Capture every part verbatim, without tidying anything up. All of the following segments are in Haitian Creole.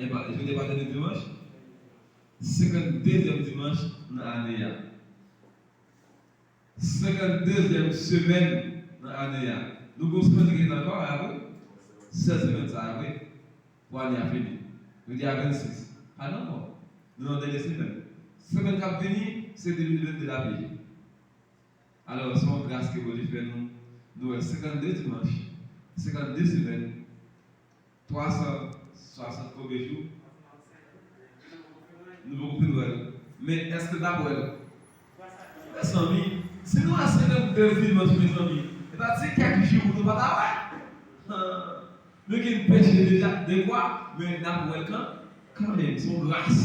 Jodi a pa dènye dimanch? Senkanndezyèm dimanch nan ane a. Senkanndezyèm semèn nan ane a. Nou gen yon semèn ki rete ankò, a vre? Sèz semèn sa a, vre? Pou ane a fini. Jodi a vennsis. Pa gen ankò. Nou nan dènye semèn. Semèn k ap vini, se de mil vennde l ap ye. Alò, se yon gras ke Bondye fè nou. Nou wè senkannde dimanch, senkannde semèn, twa san swasant konbyen jou? Nou poko fin wè l. Men èske n ap wè l? Mezanmi, si nou wè senkannde dimanch, mezanmi, e pa ti kèk jou pou nou pa ta wè. Han. Nou gen peche deja, dekwa, men n ap wè l kan, kanmenm, se yon gras.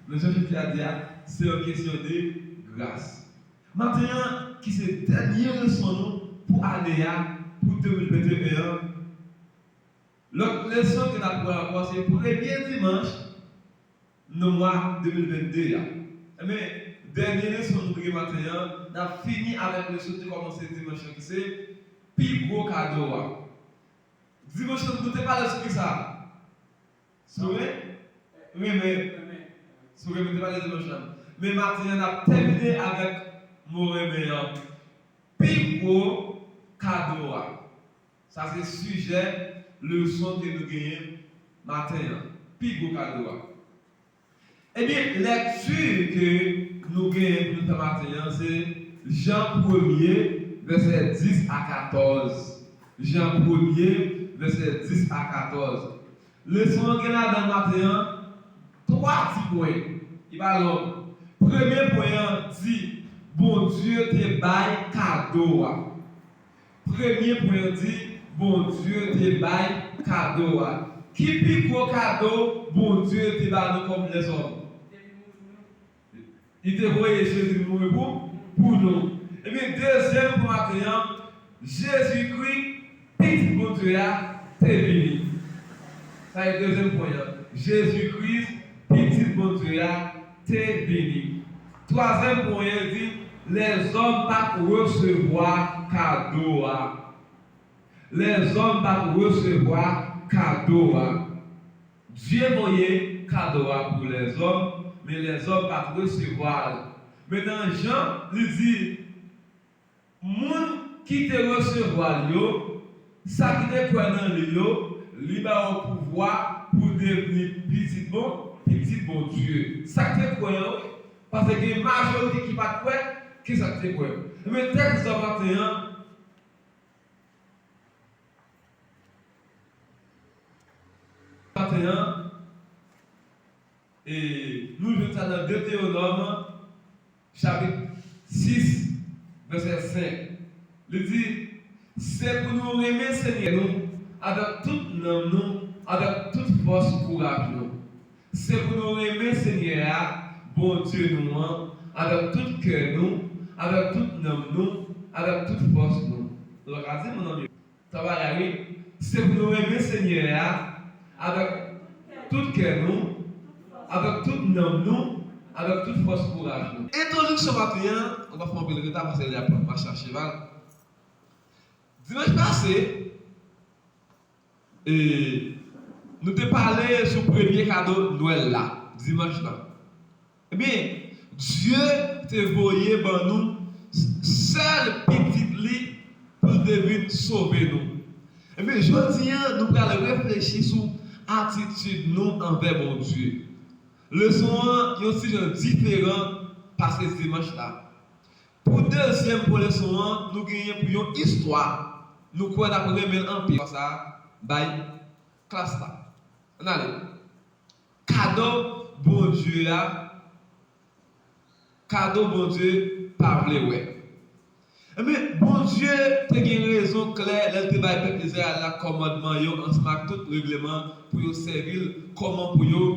Men jan Jezi a di a, se yon kesyon de gras. Maten an, ki se dènye leson nou pou ane a, pou de mil venteyen an. Lòt leson ke n ap wè ankò, se premye dimanch nan mwa de mil vennde a. Ebyen, dènye leson nou gen maten an, n ap fini avèk leson ki te kòmanse dimanch lan, ki se pi gwo kado a. Dimanch lan, nou te pale sou kisa? Sou ren-, renmen. Sou renmen, te pale dimanch lan. Men maten an, n ap tèmine avèk mo renmen an. Pi gwo kado a. Sa se sijè leson ke nou genyen maten an. Pi gwo kado a. Ebyen, lèkti ke nou genyen pou nou fè maten an, se Jan premye, vèsè dis a katòz. Jan premye, vèsè dis a katòz. Leson an gen ladan l maten an twa ti pwen. Li pa long. Premye pwen an di, Bondye te bay kado a. Premye pwen an di, Bondye te bay kado a. Ki pi gwo kado Bondye te ba nou kòm lèzòm? Li te voye Jezi vin mouri pou, pou nou. Ebyen, dezyèm pou maten an, Jezikri, Pitit Bondye a, te vini. Sa e dezyèm pwen an. Jezikri, Pitit Bondye a, te vini. Twazyèm pwen an di, lèzòm pa t resevwa kado a. Lèzòm pa t resevwa kado a. Dye voye kado a pou lèzòm, men lèzòm pa t resevwa l. Men nan Jan, li di, moun ki te resevwa l yo, sa ki te kwè nan li yo, li ba yo pouvwa pou devni pitit Bon, pitit Bondye. Sa ki te kwè an, wi. Paske gen majorite ki pa t kwè, ki sa ki te kwè. Men tèks sa maten an, Maten an, e nou jwenn sa nan Detewonòm, chapit sis, vèsè senk. Li di, se pou nou renmen Senyè nou avèk tout nanm nou, avèk tout fòs kouraj nou. Se pou nou renmen Senyè a, Bondye nou an, avèk tout kè nou, avèk tout nanm nou, avèk tout fòs nou. Nou pa ka di, mon ami, travay la, wi. Se pou nou renmen Senyè a avèk tout kè nou, avèk tout nanm nou, avèk tout fòs kouraj nou. Entwodiksyon maten an, nou pa fè anpil reta paske li ap mache a cheval. Dimanch pase, e, nou te pale sou premye kado Nwèl la, dimanch lan. Ebyen, Dye te voye ban nou sèl Pitit li pou l te vin sove nou. Ebyen, jodi a, nou pral reflechi sou atitid nou anvè Bondye. Leson an yon ti jan diferan pase dimanch la. Pou dezyèm pwen leson an, nou genyen pou yon istwa. Nou kwè n ap renmen l anpil. Sa bay klas la. Ann ale. Kado Bondye a, kado Bondye pa vle wè. Ebyen, Bondye te gen rezon klè lè l te bay pèp Izrayèl la kòmandman yo ansanm ak tout regleman pou yo sèvi l, kòman pou yo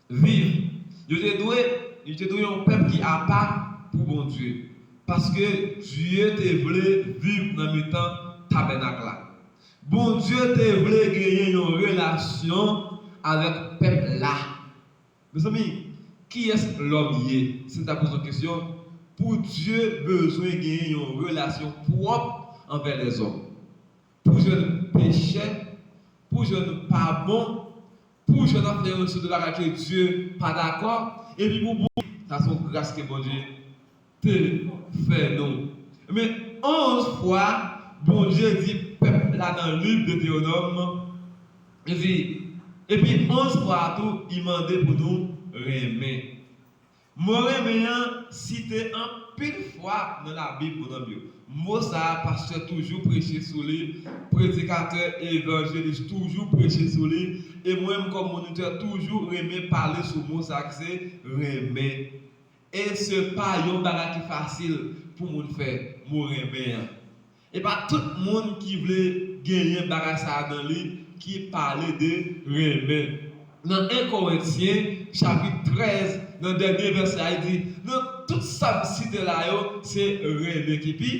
viv. Yo te dwe, yo te dwe yon pèp ki apa pou Bondye. Paske Dye te vle viv nan mitan tabènak la. Bondye te vle genyen yon relasyon avèk pèp la. Mezanmi, kiyès lòm ye? Si n ta poze yon kesyon, pou Dye bezwen genyen yon relasyon pwòp anvè lèzòm? Pou jwenn pechè, pou jwenn pa bon, pou jan n ap fè yo sou de bagay ke Dye pa dakò, epi pou, pou, sa se yon gras ke Bondye te fè nou. Men, onz fwa, Bondye di pèp la nan liv Detewonòm, li di, epi onz fwa tou, li mande pou nou renmen. Mo renmen an site anpil fwa nan Labib, mon ami. Mo sa a, pastè toujou preche sou li, predikatè, evanjelis toujou preche sou li, e mwen menm kòm monitè toujou renmen pale sou mo sa a ki se renmen. E se pa yon bagay ki fasil pou moun fè, mo renmen an. E pa tout moun ki vle genyen bagay sa a nan li ki pale de renmen. Nan en Korentyen, chapit trèz, nan dènye vèsè a, li di, nan tout sa m site la yo, se renmen ki pi,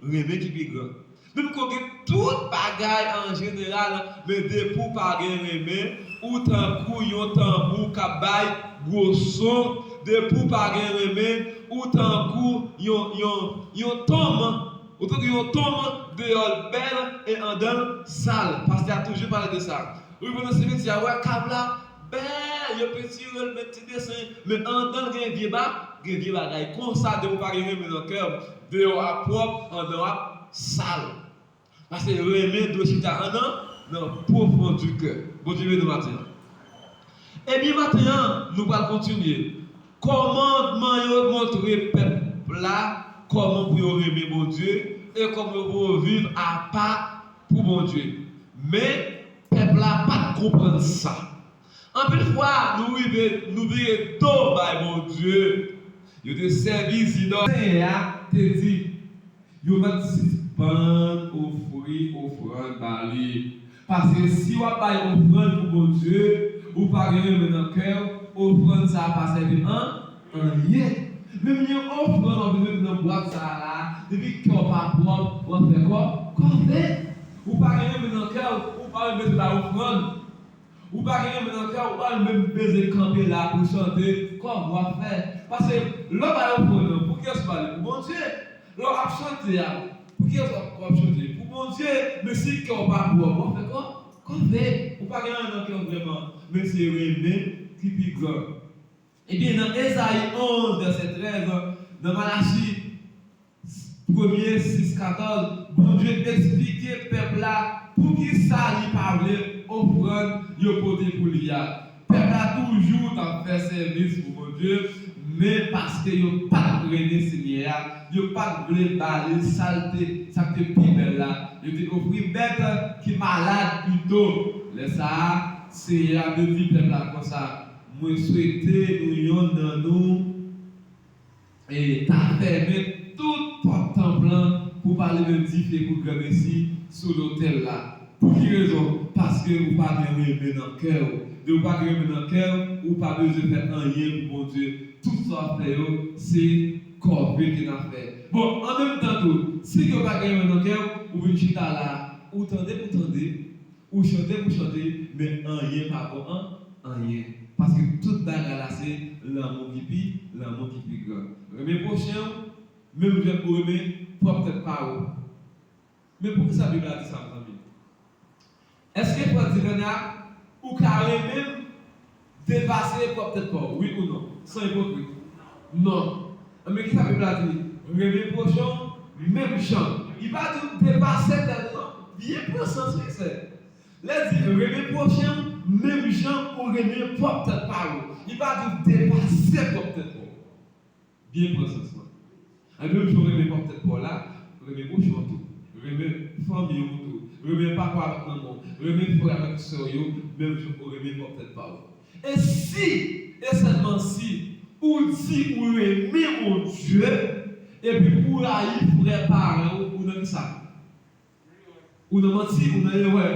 renmen ki pi gran. Menm ke w gen tout bagay an jeneral, men depi w pa gen renmen, ou tankou yon tanbou k ap bay gwo son. Depi w pa gen renmen, ou tankou yon, yon, yon tonm. Ou tankou yon tonm deyò l bèl e anndan l sal. Pastè a toujou pale de sa. Ou rive nan simityè a, wè kav la bèl, yo pentire l, met ti desen, men anndan l gen vye ba, gen vye bagay. Konsa, depi w pa gen renmen nan kè w, deyò w ap pwòp, anndan w ap sal. Paske renmen dwe chita anndan, nan profondeur du cœur. Bondye beni nou maten an. Ebyen, maten an, nou pral kontinye. Kòmandman yo montre pèp la kòman pou yo renmen Bondye e kòman yo pou yo viv apa pou Bondye. Men, pèp la pa t konprann sa. Anpil fwa, nou rive, nou vire do bay Bondye. Yo te sèvi zidòl. Senyè a te di, yo mèt sispann ofri ofrann ba li. Paske si w ap bay ofrann pou Bondye, ou pa gen renmen nan kè w, ofrann sa a pa sèvi an anyen. Menm yon ofrann w ap met nan bwat sa a la, depi kè w pa pwòp, w ap fè kò, kòve. Ou pa gen renmen nan kè w, ou pa renmen se bay ofrann. Ou pa gen renmen nan kè w, ou pa menm bezwen kanpe la pou chante kòm w ap fè. Paske lè w bay ofrann nan, pou kiyès ou ba li? Pou Bondye. Lè w ap chante a, pou kiyès w ap, w ap chante? Pou Bondye. Men si kè w pa pwòp, w ap fè kò, kòve. Ou pa gen anyen nan kè w vrèman, men se renmen ki pi gran. Ebyen, nan Ezayi onz, vèsè trèz, nan Malachi premye sis katòz, Bondye eksplike pèp la poukisa li pa vle ofrann yo pote pou li a. Pèp la toujou t ap fè sèvis pou Bondye, men paske yo pa t renmen Senyè a, yo pa t vle ba li sa l te, sa k te pi bèl la, yo te ofri bèt ki malad pito. Lè sa a, Senyè a te di pèp la konsa, Mwen swete nou yonn nan nou e ta fèmen tout pòt tanp lan pou pa limen dife pou granmesi sou lotèl la. Pou ki rezon? Paske ou pa gen renmen nan kè w. Lè ou pa gen renmen nan kè w, ou pa bezwen fè anyen pou Bondye. Tout sa w ap fè yo, se kòve ke n ap fè. Bon, an menm tan tou, si ke w pa gen renmen nan kè w, ou vin chita la, ou tande pou tande, ou chante pou chante, men anyen pa bon an anyen. Paske tout bagay la se lanmou ki pi, lanmou ki pi gran. Renmen pwochen w, menm jan ou renmen pwòp tèt pa ou. Men poukisa Bib la di sa, mezanmi? Èske frè Divena, ou ka renmen m depase pwòp tèt pa w, wi ou non? San ipokrit. Non. Enben, kisa Bib la di? Renmen pwochen w menm jan. Li pa di w depase tèt ou, non. Byen pran sans, wi, sè. Lè l di renmen pwochen w menm jan ou renmen pwòp tèt pa ou. Li pa di w depase pwòp tèt pa w. Byen pran sans lan. Enben, menm jan w renmen pwòp tèt pa w la, renmen pwochen w tou. Renmen fanmi w tou. Renmen papa w avèk manman w. Renmen frè avèk sè w yo, menm jan w renmen pwòp tèt pa w. E si, e sèlman si, ou di ou renmen Bondye, epi ou rayi frè parèy ou, ou nan kisa? Ou nan manti, ou nan erè.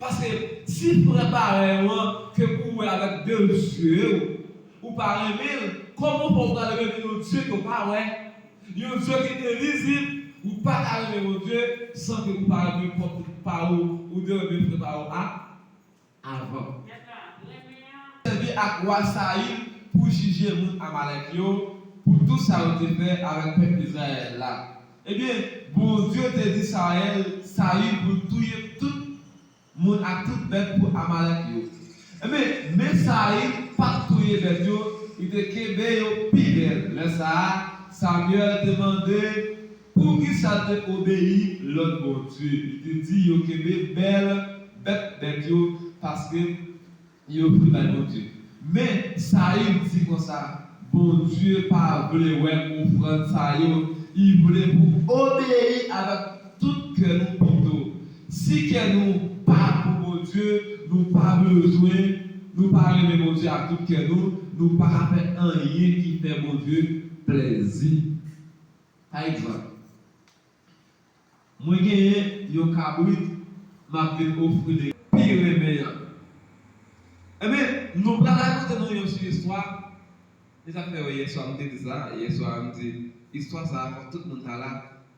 Paske si frè parèy ou an, ke ou wè avèk de zye ou, ou pa renmen l, kòman w fè w pral renmen yon Dye ke w pa wè? Yon Dye ki envizib, ou pa ka renmen yon Dye san ke ou pa renmen pwòp tèt pa ou, ou te renmen frè pa ou a, avan. Sèvi ak wa Sayil pou jije moun Amalèk yo pou tout sa yo te fè avèk pèp Izrayèl la. Ebyen, Bondye te di Sayil, Sayil pou l touye tout moun ak tout bèt pou Amalèk yo. Ebyen, Sayil pa t touye bèt yo, li te kenbe yo pi bèl. Lè sa a, Samyèl te mande poukisa l te obeyi lòd Bondye. Li te di yo kenbe bèl bèt, bèt yo, paske yo ofri bay Bondye. Men, Sayil di konsa, Bondye pa vle wè ofrann sa yo. Li vle pou obeyi avèk tout kè nou pito. Si kè nou pa pou Bondye, nou pa bezwen, nou pa renmen Bondye ak tout kè nou, nou pa ka fè anyen ki fè Bondye plèzi. Pa egzanp, mwen genyen yon kabrit, m ap vin ofri li pi renmen an. Ebyen, nou pral rakonte nou yon ti istwa. E sa k fè, wi, yèswa m te di sa, yèswa m di, istwa sa a, fòk tout moun ta la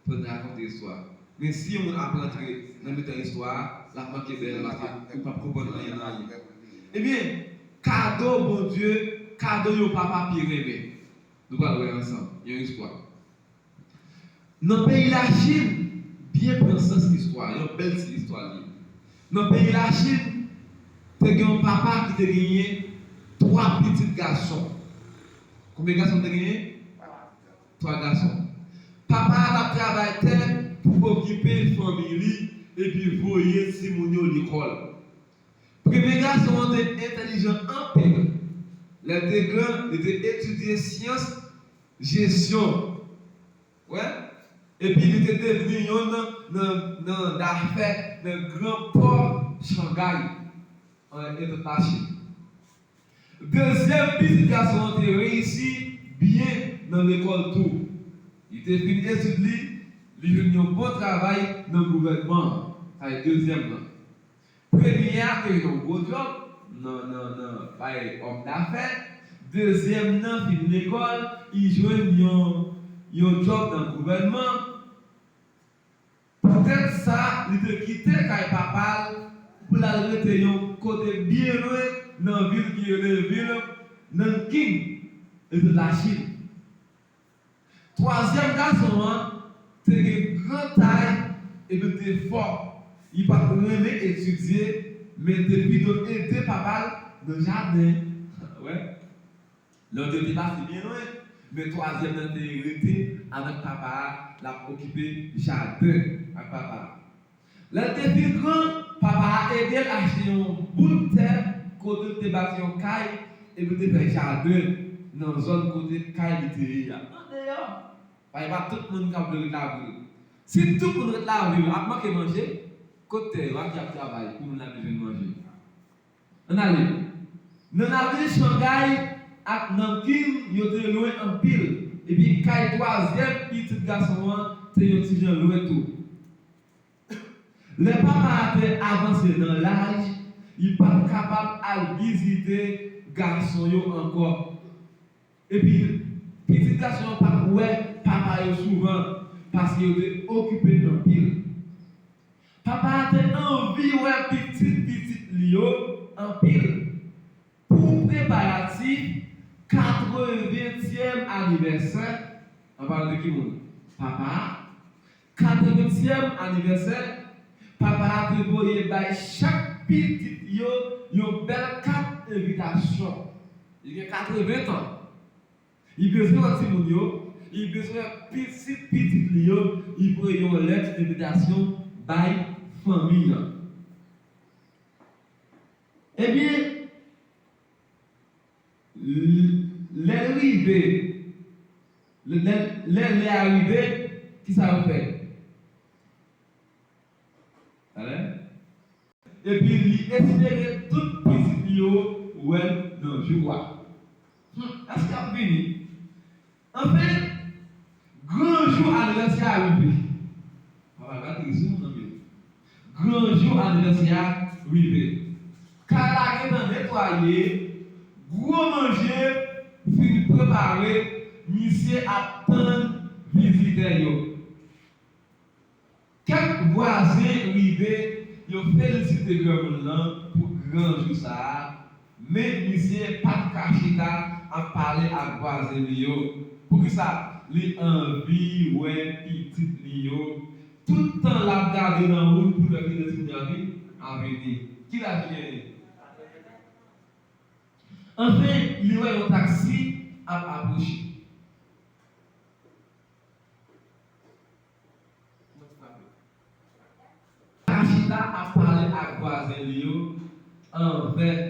pou n rakonte istwa. Men si yon moun ap rantre nan mitan istwa a, l ap manke bèl, paske ou p ap konprann anyen nan li. Ebyen, kado Bondye, kado yon papa pi renmen. Nou pral wè ansanm, yon istwa. Nan peyi Lachin, byen pran sans istwa, yon bèl ti istwa li ye. Nan peyi Lachin, te gen yon papa ki te genyen twa pitit gason. Konbyen gason l te genyen? Twa gason. Papa a t ap travay tè pou okipe fanmi li epi voye timoun yo lekòl. Premye gason an te entèlijan anpil. Lè l te gran, li te etidye syans jesyon. Wè? Epi li te devni yonn nan, nan, nan dafè nan gran pò Shanghai, an, an Lachin. Dezyèm pitit gason an te reyisi byen nan lekòl tou. Li te fin etid li, li jwenn yon bon travay nan gouvènman an. Sa se dezyèm nan. Premye a te jwenn yon gwo djòb nan, nan, nan bay òm dafè. Dezyèm nan fin lekòl, li jwenn yon, yon djòb nan gouvènman. Poutèt sa, li te kite kay papa l pou l al rete yon kote byen lwen nan vil ki rele vil Nanking, Eta Lachin. Twazyèm gason an te gen gran tay epi l te fò. Li pa t renmen etidye, men l te pito ede papa l nan jaden. Wè? Lòt yo te pati byen lwen, men twazyèm nan te rete avèk papa a, l ap okipe jaden ak papa a. Lè l te fin gran, papa a ede l achte yon bout tè kote l te bati yon kay epi l te fè jaden nan zòn kote kay li te ye a. Andeyò, paske pa tout moun k ap vle ret lavil. Si tout moun ret lavil, ap manke manje, kot tè yo a ki ap travay pou moun la vin jwenn manje? Ann ale. Nan lavil Shanghai ak Nanking, yo te lwen anpil, epi kay twazyèm pitit gason an te yon ti jan lwen tou. Lè papa a te avanse nan laj, li pa t kapab al vizite gason yo ankò. Epi, pitit gason yo pa t wè papa yo souvan, paske yo te okipe anpil. Papa a te anvi wè pitit pitit li yo anpil. Pou preparatif katreventyèm anivèsè, an palan de ki moun? Papa a. Katreventyèm anivèsè, papa a te voye bay chak pitit yo yon bèl kat envitasyon. Li gen katreven tan. Li bezwen wè timoun yo, li bezwen wè pitit pitit li yo, li voye yon lèt envitasyon bay fanmi an. Ebyen, l-, lè l rive, lè, lè, lè, lè a rive, kisa yo fè? Talè? Epi li espere tout pitit li yo wè l nan jou a. Hmm, èske y ap vini? Anfen, gran jou anivèsè a rive. Papa, gade tris wi, mon ami. Gran jou anivèsè a rive. Kay la gentan netwaye, gwo manje fin prepare, misye ap tann vizitè yo. Kèk vwazen rive, yo felisite granmoun nan pou gran jou sa a, men misye pa t ka chita ap pale ak vwazen li yo. Poukisa? Li anvi wè pitit li yo. Tout tan l ap gade nan wout pou l wè kilè timoun yo ap vin, ap vini. Ki laj li genyen? Anfen, li wè yon taksi ap apwoche. Taksi la ap pale ak vwazen li yo, anfen,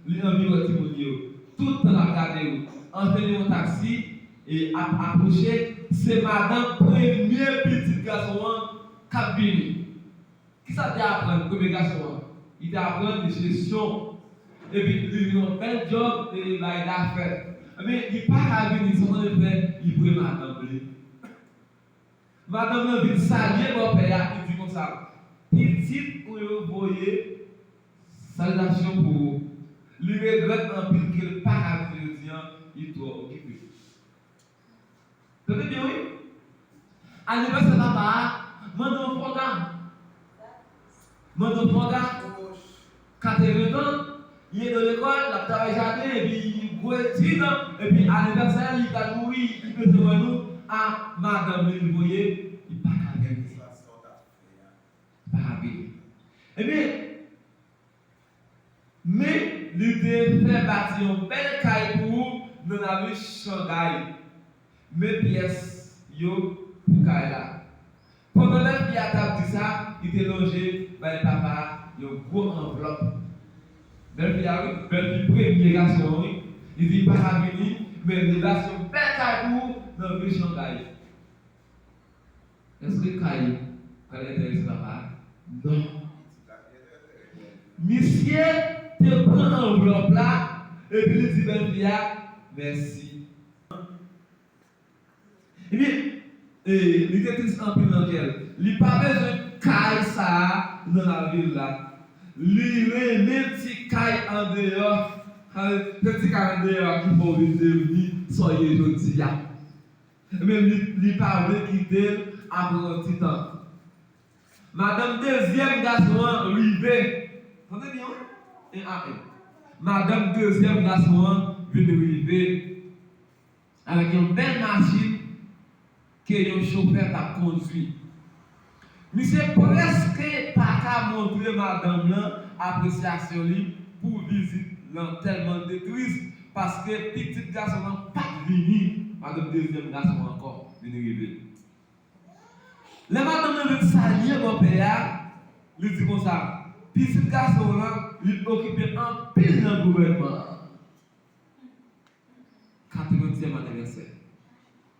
li anvi wè timoun yo. Tout tan l ap gade yo. Anfen, li wè yon taksi e ap apwoche. Se madanm premye pitit gason an k ap vini. Kisa l te aprann premye gason an? Li te aprann jesyon. Epi li vin yon bèl djòb e bay dafè. Men li pa ka vini san l fè li pre madanm li. Madanm nan vin salye bòpè a, li di konsa, pitit ou yo voye salitasyon pou ou. Li regrèt anpil ke l pa ka vini jodi an, li twò okipe. Tande byen wi. Anivèsè papa a, mande yon fòga. Mande yon fòga. Katreven tan, li ede lekòl, l ap travay jaden, epi li gwo etid, epi anivèsè li pral mouri, li bezwen wè nou, a madanm li voye, li pa ka vini. Li pa ka vini. Ebyen, Men li te fè bati yon bèl kay pou ou nan lavil Shanghai. Men pyès yo pou kay la. Pandan bèlfi a t ap di sa, li te lonje bay papa a yon gwo anvlòp. Bèlfi a, wi, bèlfi premye gason an, wi. Li di li pa ka vini, men li bati yon bèl kay pou ou nan vil Shanghai. Èske kay pral enterese papa a? Non. Misye te pran anvlòp la, epi li di bèlfi a, mèsi. Ebyen, e, li te tris anpil nan kè l. Li pa bezwen kay sa a nan lavil la. Li renmen ti kay andeyò. Se ti kay andeyò a ki fè w vin devni sa w ye jodi a. Men li, li pa vle kite l apre yon ti tan. Madanm dezyèm gason an rive. Tande byen, wi. En a en. Madanm dezyèm gason an vin rive avèk yon bèl machin ke yon chofè t ap kondui. Misye prèske pa ka montre madanm lan apresyasyon li pou vizit lan, tèlman l te tris, paske pitit gason an pa t vini, madanm dezyèm gason an ankò vin rive. Lè madanm nan vin salye bòpè a, li di konsa, pitit gason w lan, li okipe anpil nan gouvènman an. Katreventyèm anivèsè.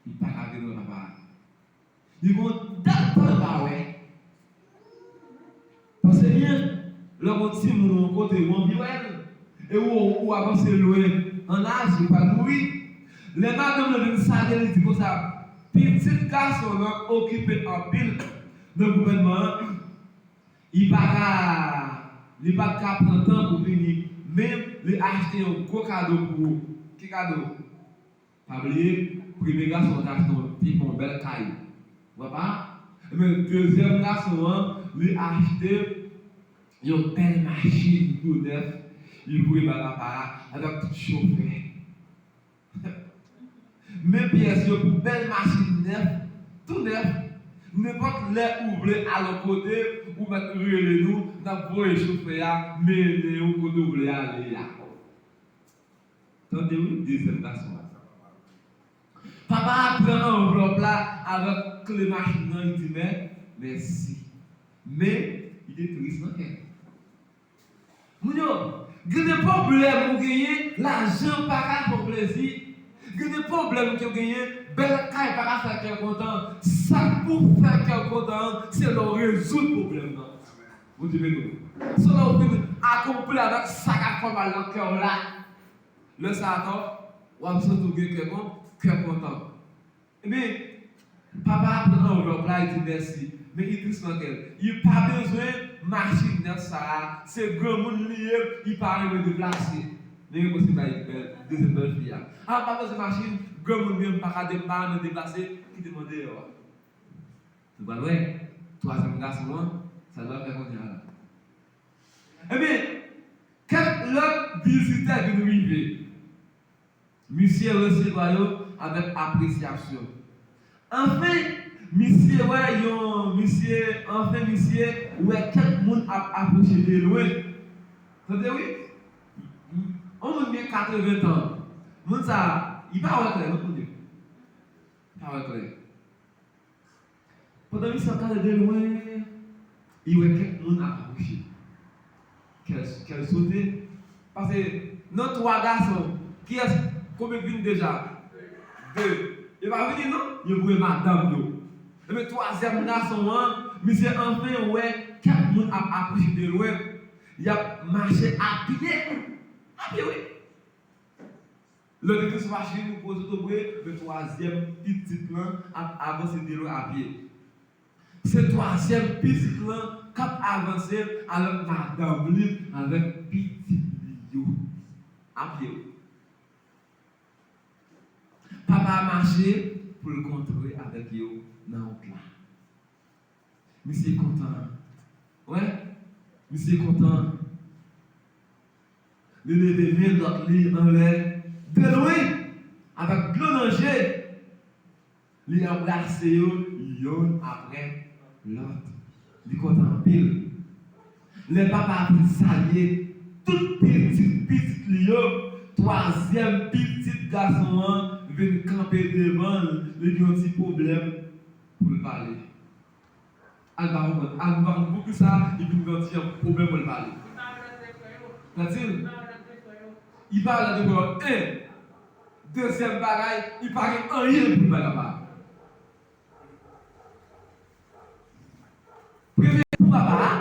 Li pa ka vin wè papa a. Li gon dat pou l pa wè. Panse byen, lè w gon timoun ou yon kote, ou anvi wè l. E ou, ou avanse lwen an laj, li pral mouri. Lè madanm nan vin salye, li di konsa, pitit gason w lan okipe anpil nan gouvènman an. Li pa ka, li pa t ka pran tan pou vini, men li achte yon gwo kado pou ou. Ki kado? Pa bliye, premye gason an te achte yon, te fè yon bèl kay. Papa, men dezyèm gason an, li achte yon bèl machin tou nèf, li voye bay papa a, avèk tout chofè. Men pyès yo pou bèl machin nèf, tou nèf. Nenpòt lè ou vle al yon kote, ou mèt rele nou, n ap voye chofè a mennen ou kote w vle ale a. Tande wi, dezyèm gason an. Papa a pran anvlòp la avèk kle machin nan, li di, mè, mèsi. Men, li te tris nan kè l. Moun yo, gen de pwoblèm ou genyen, lajan pa ka fè w plezi. Gen de pwoblèm ke w genyen, bèl kay pa ka fè kè w kontan. Sa k pou fè kè w kontan an, se lè w rezoud pwoblèm nan. Bondye beni w. Se lè w fin akonpli avèk sa k ap fè w mal nan kè w la. Lè sa a ankò, w ap santi w gen kè kon, kè kontan. Ebyen, papa a pran anvlòp la, li di mèsi, men li tris nan kè l. Li pa bezwen machin nèf sa a, se granmoun li ye, li pa renmen deplase. Men li posib bay bèl, dezyèm bèlfi a. A, m pa bezwen machin, granmoun li ye, m pa ka de-, m pa renmen deplase, kite m andeyò a. Nou pral wè, twazyèm gason an, sa l pral fè kounye a la. Ebyen, kèk lòt vizitè vin rive. Misye resevwa yo avèk apresyasyon. Anfen, misye wè yon, misye, anfen, misye wè kèk moun ap apwoche de lwen. Tande wi? Yon moun gen katreven tan. Moun sa, li pa wè klè, non, moun yo. Li pa wè klè. Pandan misye ap gade de lwen, li wè kèk moun ap apwoche. Kè l, kè l sote. Paske nan twa gason, kiyès, konbyen k vin deja? De. Yo pa vini, non? Yo voye madanm yo. Ebyen, twazyèm gason an, misye anfen wè kèk moun ap apwoche de lwen. Y ap mache a pye. A pye, wi. Lè w te sou machin ou poze w bre, men twazyèm pitit lan ap avanse de lwen a pye. Se twazyèm pitit lan k ap avanse avèk madanm li, avèk pitit li yo. A pye. Papa a mache pou l kontre avèk yo nan wout la. Misye kontan. Wè, misye kontan. Li leve men dwat li anlè, de lwen, avèk dlo nan je. Li anbrase yo yonn apre lòt. Li kontan anpil. Lè papa a fin salye tout pitit pitit li yo, twazyèm pitit gason an vin kanpe devan l, li gen yon ti pwoblèm pou l pale. Al ba yon mòd, al ba yon poukisa li vin gen yon ti jan pwoblèm pou l pale. Tande l? Li pa rele de kò, en. Dezyèm bagay, li pa gen anyen pou l bay papa. Premye pou papa a,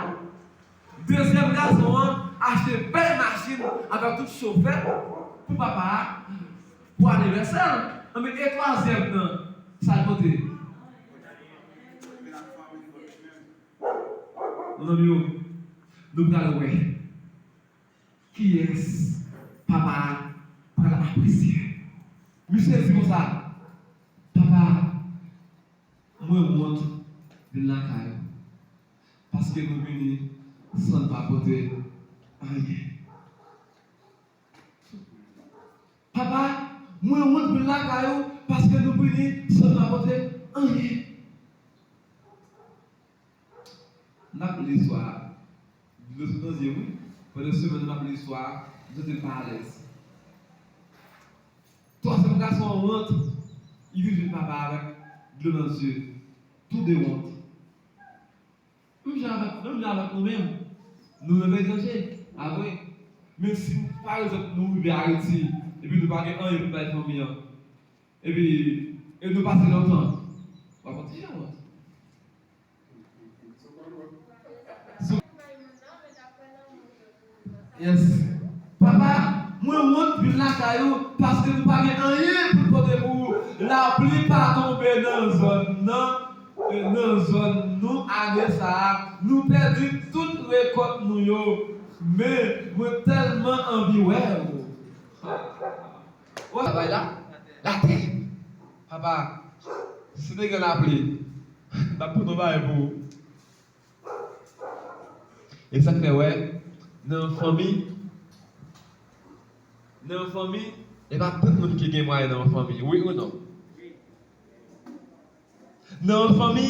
dezyèm gason an achte bèl machin avèk tout chofè pou papa a, pou anivèsè l. Anben, e twazyèm nan, sa l pote? Mezanmi yo, nou pral wè kiyès papa a pral apresye. Misye di konsa, papa, mwen wont vin lakay ou, paske nou vini san n pa pote anyen. Papa, mwen wont vin lakay ou, paske nou vini san n pa pote anyen. N ap li istwa a. Dlo sot nan zye m, wi. Pandan semèn nan, n ap li istwa a, m santi m pa alèz. Twazyèm gason an wont, li vin jwenn papa avèk dlo nan zye. Toude wont. Menm jan avèk, menm jan avèk nou menm. Nou renmen etranje, pa vre? Men si, pa egzanp, nou rive Ayiti, epi nou pa gen anyen pou n bay fanmi an, epi, e nou pase lontan, w ap yon ti jan wont. Yes. Papa, mwen wont vin lakay ou paske nou pa gen anyen pou n pote pou ou. Lapli pa tonbe nan zòn nan, e nan zòn nou ane sa a. Nou pèdi tout rekòt nou yo. Men, mwen tèlman anvi wè w. Wè travay la? Latè. Papa, si te gen lapli, n ap pran yon bagay pou ou. E sa k fè, wè, nan yon fanmi, nan yon fanmi, e pa tout moun ki gen mwayen nan yon fanmi, wi ou non? Nan yon fanmi,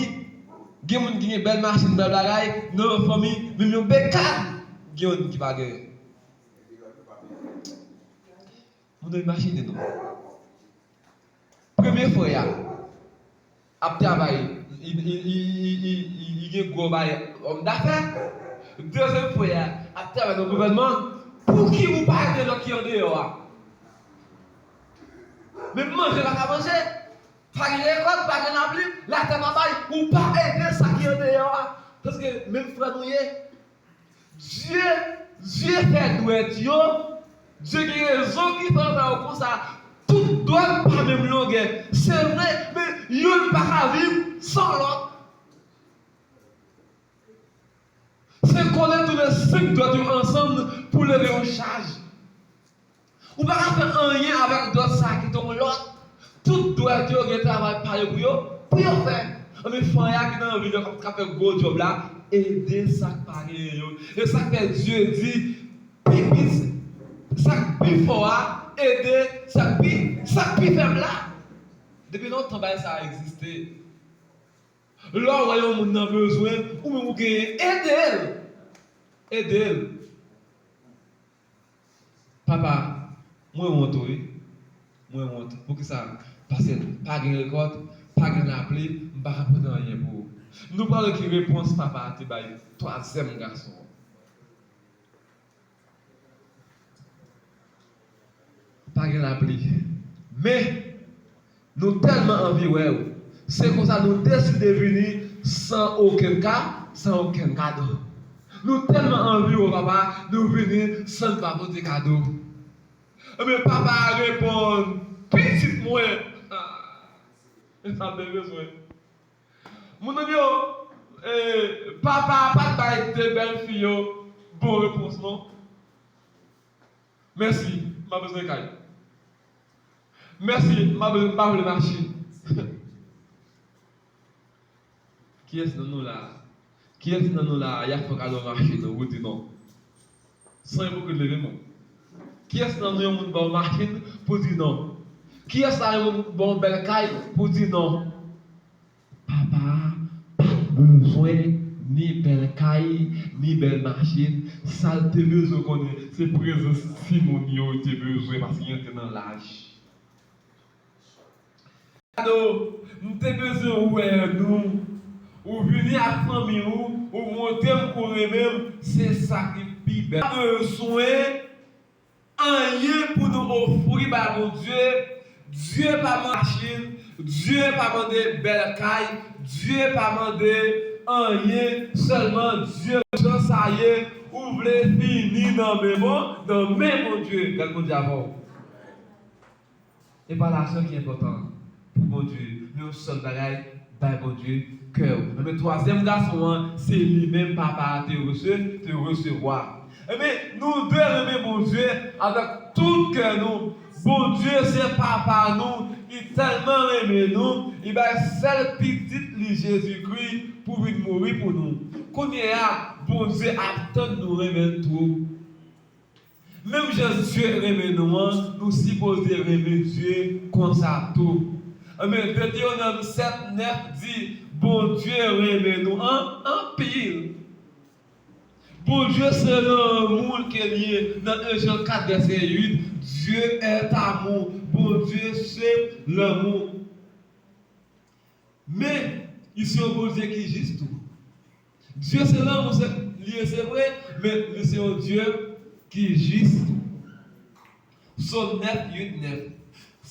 gen moun ki gen bèl machin, bèl bagay, nan yon fanmi, menm yon bekàn, gen youn ki pa genyen. Moun yo imajine non. Premye frè a ap travay, li, li gen gwo bay òm dafè. Dezyèm frè a ap travay nan gouvènman. Pouki ou pa ede lòt ki andeyò a? Menm manje pa ka manje. Pa gen rekòt, pa gen lapli, latè pa bay, ou pa ede sa ki andeyò a. Paske menm frè nou ye. Dye, Dye fè dwèt yo, Dye gen rezon ki fè l fè yo konsa. Tout dwèt pa menm longè. Se vre, men youn pa ka viv san lòt. Se kole toulesenk dwèt yo ansanm pou leve yon chaj. Ou pa ka fè anyen avèk dwèt sa ki te yon lòt. Tout dwèt yo gen travay pa yo pou yo, pou yo fè. Anben, frè a ki nan vil yo k ap fè gwo djòb la, ede sa k pa genyen yo. E sa k fè Dye di, pi piti, sa k pi fò a, ede sa k pi, sa k pi fèb la. Depi lontan bagay sa a egziste. Lè w wè yon moun nan bezwen, ou menm ou genyen, ede l. Ede l. Papa, Mwen wont, wi. Mwen wont. Poukisa? Paske pa gen rekòt, pa gen lapli, m pa ka pote anyen pou ou. Nou pral wè ki repons papa a te bay twazyèm gason an. Pa gen lapli. Men, nou tèlman anvi wè w. Se konsa nou deside vini san okenn ka, san okenn kado. Nou tèlman anvi wè w, papa, nou vini san n pa pote kado. Ebyen, papa a reponn, "Pitit mwen, e sa m te bezwen." Moun nan di yo, eh, papa a pa t bay de bèl fi yo bon repons, non. Mèsi, m pa bezwen kay. Mèsi, m pa bezwen, m pa vle machin. Kiyès nan nou la a? Kiyès nan nou la a, y ap fè w kado machin, ou di non? San ipokrit, leve men w. Kiyès nan nou yon moun ba w machin pou di non? Kiyès la yon moun ba w bèl kay pou di non? Papa a pa t bezwen ni bèl kay, ni bèl machin. Sa l te bezwen konnen, se prezans timoun yo li te bezwen, paske yo te nan laj. Kado, m te bezwen wè nou. Ou vini ak fanmi ou, ou montre m ke w renmen m, se sa ki pi bèl. Pa bezwen anyen pou nou ofri bay Bondye. Dye pa mande machin, Dye pa mande bèl kay, Dye pa mande anyen, sèlman Dye jan sa ye, ou vle fini nan men Bon-, nan men Bondye, gad Bondye avè w. E pa lajan ki enpòtan pou Bondye, men yon sèl bagay, bay Bondye kè w. Ebyen, twazyèm gason an, se li menm papa a te rese-, te resevwa. Ebyen, nou dwe renmen Bondye avèk tout kè nou. Bondye se papa nou, li tèlman renmen nou, li bay sèl pitit li Jezikri pou vin mouri pou nou. Kounye a, Bondye ap tann nou renmen l tou. Menm jan Dye renmen nou an, nou sipoze renmen Dye konsa tou. Ebyen, Detewonòm sèt nèf di, Bondye renmen nou an anpil. Bondye se lanmou ke l ye. Nan en Jan kat vèsè uit, Dieu est amour. Bondye se lanmou. Men, li se yon Bondye ki jis tou. Dye se lanmou, se, li ye, se vre, men li se yon Dye ki jis tou. Sòm nèf, uit, nèf.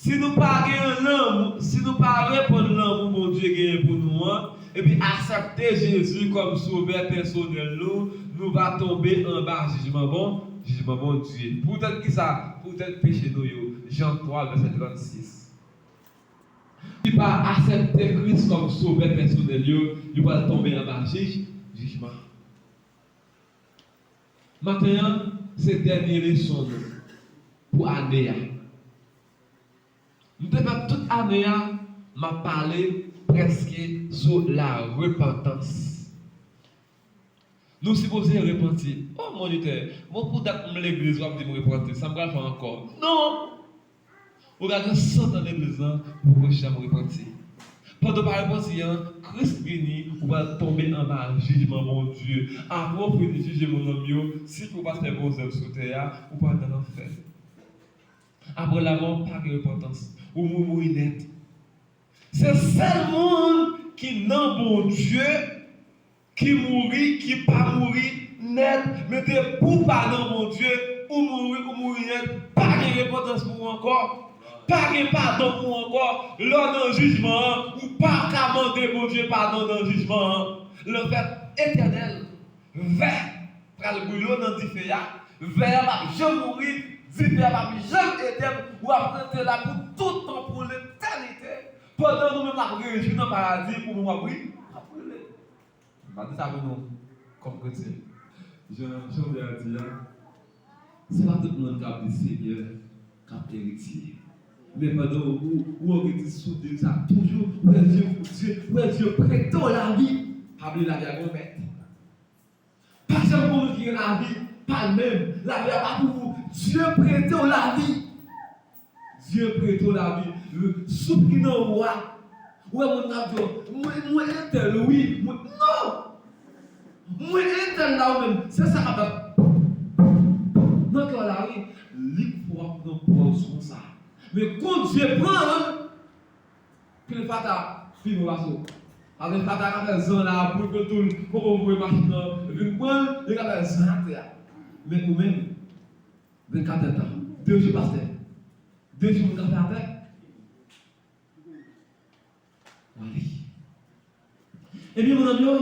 Si nou pa gen lanmou, si nou pa reponn lanmou Bondye genyen pou nou an, epi aksepte Jezi kòm Sovè pèsonèl nou, nou va tonbe anba jijman bon, jijman Bondye. Poutèt kisa? Poutèt peche nou yo. Jan twa, vèsè trannsis. Ki pa aksepte Kris kòm Sovè pèsonèl yo, yo pral tonbe anba jij, jijman. Maten an, se dènye leson nou pou ane a. M te fè tout ane a, m ap pale prèske sou la repantans. Nou sipoze repanti. O, monitè, bon, pou dat m legliz, w ap di m repanti. Sa m pral fè ankò? Non! Ou ka gen san tan legliz lan, ou poko janm repanti. Pandan w pa repanti an, Kris vini, ou pral tonbe anba jijman Bondye. Apre w fini jije moun nanm yo, si w pa t fè bon zèv sou tè a, ou pral nan lanfè. Apre lamò, pa gen repantans. Ou mouri, mouri nèt. Se sèl moun ki nan Bondye ki mouri, ki pa mouri nèt. Men depi w pa nan Bondye, ou mouri, ou mouri nèt. Pa gen repantans pou ou ankò. Pa gen padon pou ou ankò. Lè w nan jijman an, ou pa ka mande Bondye padon nan jijman an. Lanfè etènèl. Vè pral boule w nan dife a. Vè a p ap janm mouri, dife a p ap janm etenn, w ap rete la pou tout tan, pou letènite. Pandan nou menm n ap rejwi nan paradi, ou menm w ap ri, w ap boule. M pa di sa pou nou, kòm kretyen. Jan chantè a di a, se pa tout moun k ap di Senyè, k ap eritye. Men pandan ou, ou, ou anvi di soudin sa toujou, ou wè Dye, Dye, ou wè Dye prete w lavi. Pa bliye lavi a gen yon mèt. Pa janm gen moun ki gen lavi pa l menm. Lavi a pa pou ou. Dye prete w lavi. Dye prete w lavi. Souf ki nan ou a. Ou wè moun k ap di w, "Mwen, mwen entèl, wi." Mwen, non! "Mwen entèl la, ou menm." Se sa k ap nan kè w la, wi. Li k fè w ap pran Pran swen sa. Men Bondye pran l, pil fatra pi bon pase w. Avèk fatra k ap fè zan la, pou l tou, pou l voye machin nan vin pran l, li ka fè zan atè a. Men ou menm, vennkat èdtan, de jou pastè, de jou moun ka fè atè. Wale. Ebyen, mon ami yo,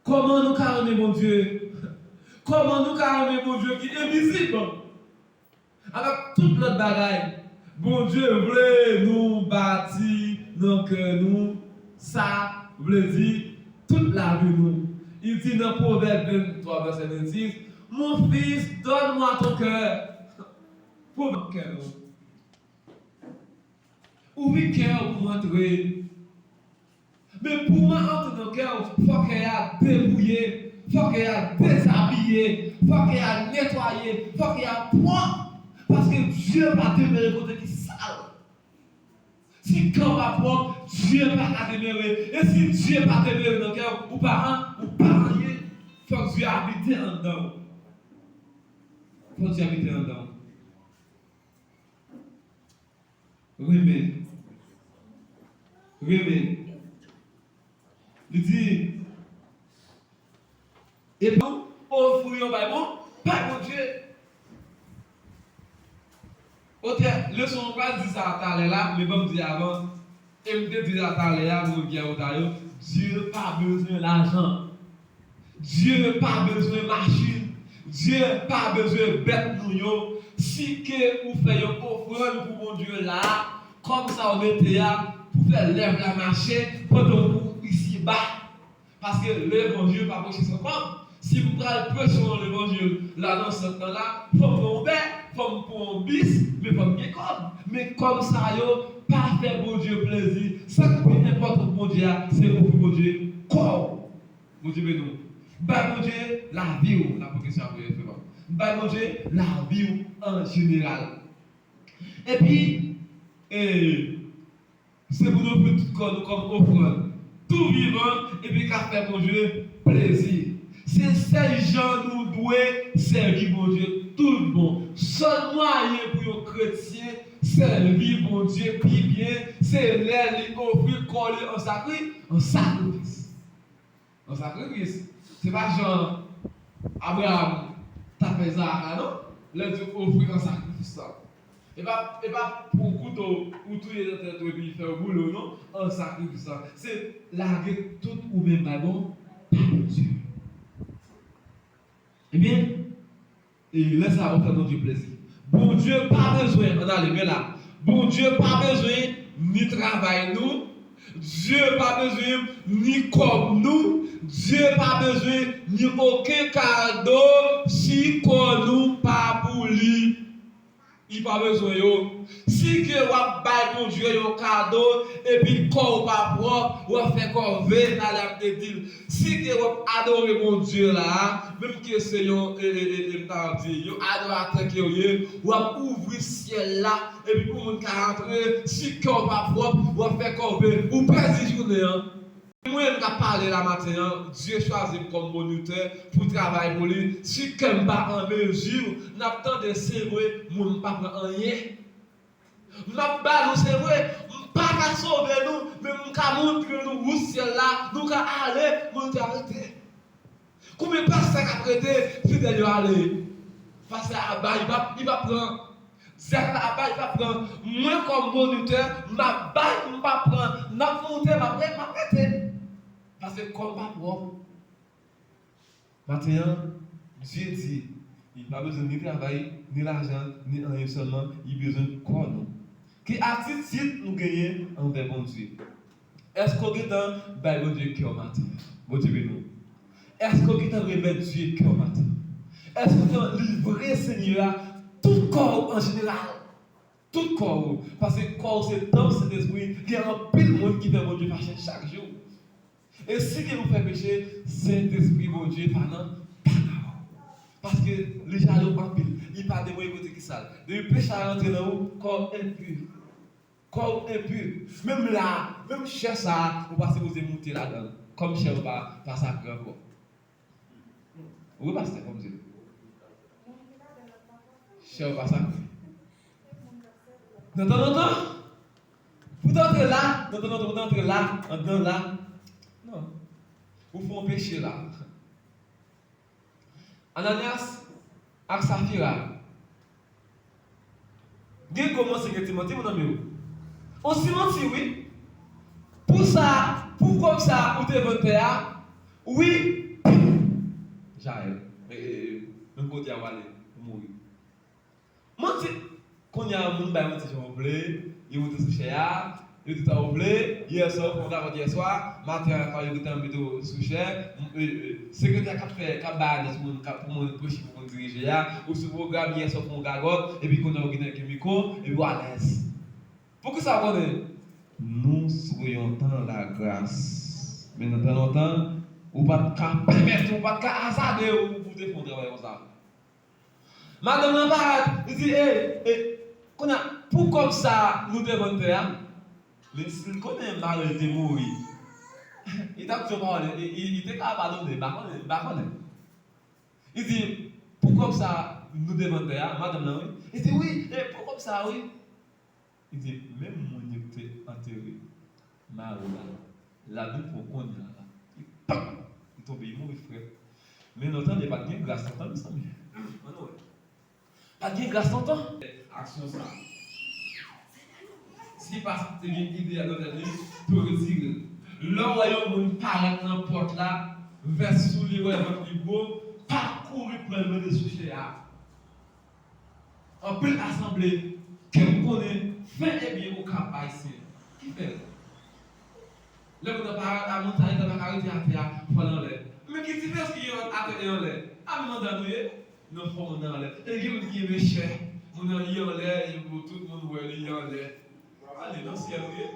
kòman nou ka renmen Bondye? Kòman nou ka renmen Bondye ki envizib? Avèk tout lòt bagay, Bondye vle nou bati nan kè nou, sa vle di tout lavi nou. Li di nan Pwovèb venntwa, vèsè vennsis, Mon fils, donne-moi ton cœur. Pwovèb kè nou. Ouvri kè w pou antre. Men pou mwen antre nan kè w, fò kè a depouye, fò kè a dezabiye, fò kè a netwaye, fò kè a pwòp. Paske Dye pa demere kote ki sal. Si kè w pa pwòp, Dye pa ka demere. E si Dye pa demere nan kè w, ou pa an, ou pa anyen. Fòk Dye abite anndan w. Fòk Dye abite anndan w. Renmen. Renmen. Li di, epi ofri yon bay bon, bay Bondye. Otè leson an pral di sa talè la, men ban m di avan. E m te di sa talè a, pou moun ki an reta yo, Dye pa bezwen lajan. Dye pa bezwen machin. Dye pa bezwen bèt nou yo. Si ke ou fè yon ofrann pou Bondye la, kòb sa w mete a, pou fè lèv la mache pandan w isi ba. Paske levanjil pa preche san kòb. Si m pral preche yon levanjil la nan sant lan la, fò m pran Uber, fò m pran yon bis, men fò m gen kòb. Men kòb sa yo pa fè Bondye plezi. Sa k pi enpòtan pou Bondye a, se ofri Bondye kò w. Bondye beni w. Bay Bondye lavi w, la pwogresi apre frè m. Bay Bondye lavi w an jeneral. Epi, e, se pou nou ofri tout kò nou kòm ofrann tou vivan epi k ap fè Bondye plezi. Se sèl jan nou dwe sèvi Bondye tout bon. Sèl mwayen pou yon kretyen sèvi Bondye pi byen, se lè li ofri kò li an sakri-, an sakrifis. An sakrifis. Se pa jan Abraram t ap fè Izarak la, non? Lè l di ofri an sakrifis la. E pa, e pa pou kouto ou touye nan tèt ou epi fè yo boule w, non? An sakrifis la. Se lage tout ou menm bay bon, bay Bondye. Ebyen, E lè sa a, ou fè Bondye plezi. Bondye pa bezwen, ann ale, men la. Bondye pa bezwen ni travay nou. Dye pa bezwen ni kòb nou. Dye pa bezwen ni okenn kado si kò nou pa pou li. Li pa bezwen yo. Si ke w ap bay Bondye yon kado, epi kò w pa pwòp, w ap fè kòve, talè m te di l. Si ke w ap adore Bondye la, menm ke se yon, e, e, e, e, m ta di, yon adoratè ke w ye, w ap ouvri syèl la, epi pou moun ka antre, si kè w pa pwòp, w ap fè kòve, ou pèdi jounen an. Mwen menm k ap pale la maten an, Dye chwazi m kòm monitè pou travay pou li. Si kè m pa an mezi, n ap tande, se vre, moun pa pran anyen. M ap ba nou, se vre, m pa ka sove nou, men m ka montre nou wout syèl la, nou ka ale, monitè a rete. Konbyen pastè k ap rete, fidèl yo ale? Pastè a bay, li p ap, li p ap pran. Dyak la ap bay, li p ap pran. Mwen kòm monitè, m ap bay, m p ap pran. N ap monte, m ap re-, m ap rete. Paske kò m pa pwòp. Maten an, Dye di, li pa bezwen ni travay, ni lajan, ni anyen, sèlman li bezwen kò nou. Ki atitid nou genyen anvè Bondye? Èske w gentan bay Bondye kè w maten an? Bondye beni w. Èske w gentan remèt Dye kè w maten an? Èske w gentan livre Senyè a tout kò w an jeneral? Tout kò w. Paske kò w se tanp Sentespri. Gen anpil moun ki fè Bondye fache chak jou. E si gen moun fè peche, Sentespri Bondye pa nan, pa nan ou. Paske li jalou anpil. Li pa demonye kote ki sal. Depi peche a rantre nan ou, kò w enpi. Kò w enpi. Menm la, menm chè sa a, ou pa sipoze moute ladan l. Kòm chè w pa, pa sakre ankò. Wi, pastè, kòm di. Chè w pa sakre. Nan tan lontan, pou w te antre la, nan tan lontan, pou w te antre la, anndan la, non. Ou fè yon peche la. Ananyas ak Safira. Gen gwo manti, gen ti manti, mon ami. On ti manti, wi. Pou sa, pou kòb sa, ou te vann tè a, wi. Jael. E, e, e, menm kote a w ale, ou mouri. Manti. Kounye a, moun bay manti jan w vle, yo rete sou chè a, yo di sa w vle, yèswa, ou fè yon gagòt yèswa, maten an, yo gentan mete w sou chè, m, e, e, sekretè k ap fè, k ap bay adrès moun, k ap pou moun preche, pou moun dirije a, ou sou pwogram, yèswa, ou fè yon gagòt, epi kounye a, ou gentan gen mikwo, epi w alèz. Poukisa w konnen? Nou sou yon tan lagras. Men nan tan lontan, ou pa t ka pèmèt, ou pa t ka azade w pou w te fè yon travay konsa. Madanm nan parèt, li di, e, e, kounye a, pou kòb sa a, nou te vann tè a. Men si l konnen mari l te mouri, li t ap di yon pawòl, li, li, li te ka padone, m pa konnen, m pa konnen. Li di, pou kòb sa a, nou te vann tè a, madanm nan, wi. Li di, wi, e, pou kòb sa a, wi. Li di, menm moun yo ki te antere mari w la, la vin pran kounye a la. Li, pam! Li tonbe, li mouri frèt. Men nou tande, pa t gen gras lontan, mezanmi. Ann wè. Pa t gen gras lontan. Aksyon sa a. Si pastè te gen ide a nan tèt li, pou retire l. Lè w wè yon moun parèt nan pòt la, vès sou li, wè vant li gwo, pa kouri pran l mete sou chè a. Anpil asanble ke m konnen fen ebyen Okap Ayisyen. Ki fè l? Lè moun nan parèt a moun sa, li pa ka rete atè a, fò l anlè. Men ki diferans ki gen ant atè e anlè? A menm anndan nou ye? Non, fò moun nan anlè. E gen moun ki renmen chè. Moun nan li anlè, e pou tout moun wè li, li anlè. Ale nan syèl ou ye.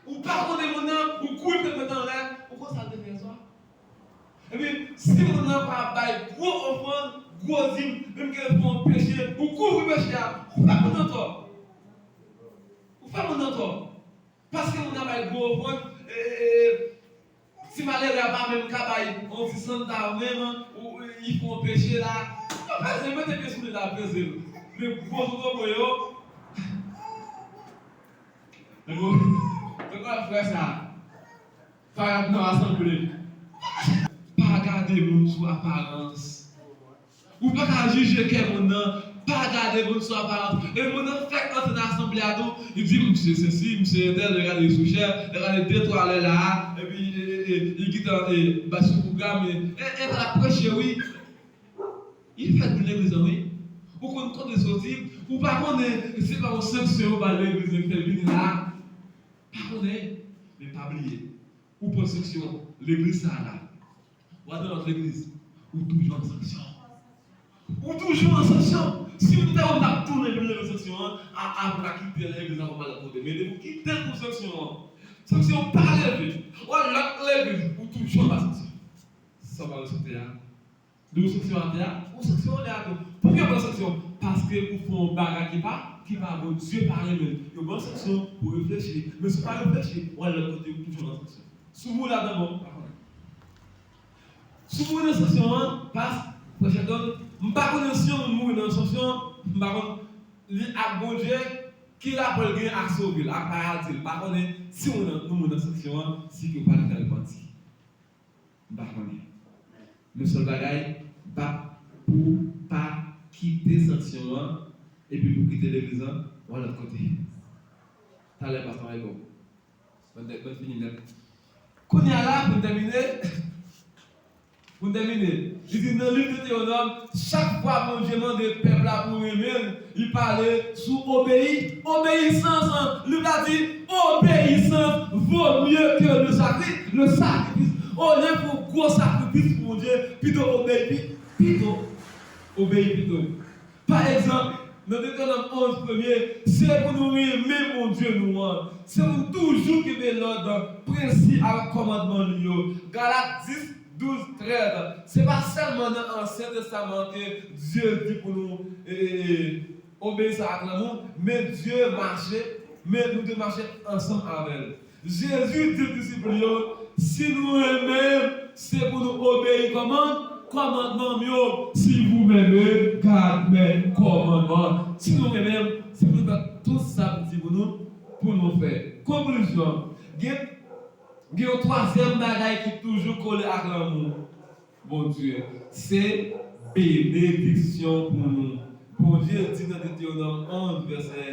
Ou pa konnen moun nan, ou kouri fèk mete anlè, ou konn sa l te fè yèswa? Epi, si moun nan pa bay gwo ofrann, gwo dim, menm ke l fè yon peche, ou kouvri peche a, ou fè moun nan tò. Ou fè moun nan tò. Paske moun nan bay gwo ofrann, e, e, e, ti malere a pa menm ka bay yon ti santa menm, ou, ou, li fè yon peche la. Yo peze, mete pye sou li la, peze l. Men gwo zotobre yo. Tankou, tankou frè sa. Parèt nan asanble. Pa gade moun sou aparans. Ou pa ka jije kè moun nan. Pa gade moun sou aparans. E moun nan fèk antre nan asanble a tou. Li di, "Misye sesi, misye entèl, lè gade sou chè, lè gade de twa lè la a." Epi, e, e, e, li gentan, e, ba sou pwogram, e, e, e, pa preche, wi. Li fèk vin legliz lan, wi. Ou konn kote l soti, ou pa konnen se pa yon sanksyon yo ba l legliz lan ki fè l vini la. Pa konnen, men pa bliye, ou pran sanksyon legliz sa a la. W al nan lòt legliz, ou toujou an sanksyon. Ou toujou an sanksyon. Si m te ou, m t ap tounen vin leve sanksyon an, a, apre w ta kite legliz la pou m al lòt kote. Men depi w kite l pou sanksyon an, sanksyon an pa leve, w al lòt legliz, ou toujou anba sanksyon. Sa w pa respekte a, Lè w sanksyon atè a, ou sanksyon anlè a tou. Poukisa w pran sanksyon? Paske ou fè yon bagay ki pa, ki pa bon, Dye pa renmen l. Yo ban w sanksyon pou w reflechi. Men si w pa reflechi, w al lòt kote, ou toujou nan sanksyon. Si w mouri ladan, bon, m pa konnen. Si w mouri nan sanksyon an, pas, frè Sheldon, m pa konnen si yon moun mouri nan sanksyon, m pa konn li ak Bondye, ki rapò l gen ak sove l, ak paradi l, m pa konnen si w nan, nou mouri nan sanksyon an, si ke w pa gentan repanti. M pa konnen. Men sèl bagay, bat pou pa kite sanksyon an, epi pou kite legliz lan, w al lòt kote. Talè, pastè Michael. Ban, ban fini nèt. Kounye a la, pou n tèmine, pou n tèmine, li di nan liv Detewonòm, chak fwa Bondye mande pèp la pou renmen l, li pale sou obeyi, obeyisans. Liv la di, obéissance vaut mieux que le sacri-, le sacrifice. Olye fè yon gwo sakrifis pou Bondye, pito obeyi, pi-, pito obeyi pito. Pa egzanp, nan Detewonòm onz premye, se pou nou renmen Bondye nou an. Se pou nou toujou kenbe lòd, prensip ak kòmandman li yo. Galat dis, douz, trèz. Se pa sèlman nan Ansyen Testaman ke Dye di pou nou, e, e, e, obeyi sa ak lanmou, men Dye mache, men nou dwe mache ansanm avè l. Jezi di disip li yo, si nou renmen m, se pou nou obeyi kòman? Kòmandman m yo. Si vous m'aimez, gardez mes commandements. Si nou renmen m, nou pou nou fè. Konklizyon, gen, gen yon twazyèm bagay ki toujou kole ak lanmou Bondye, se benediksyon pou nou. Bondye di nan Detewonòm onz, vèsè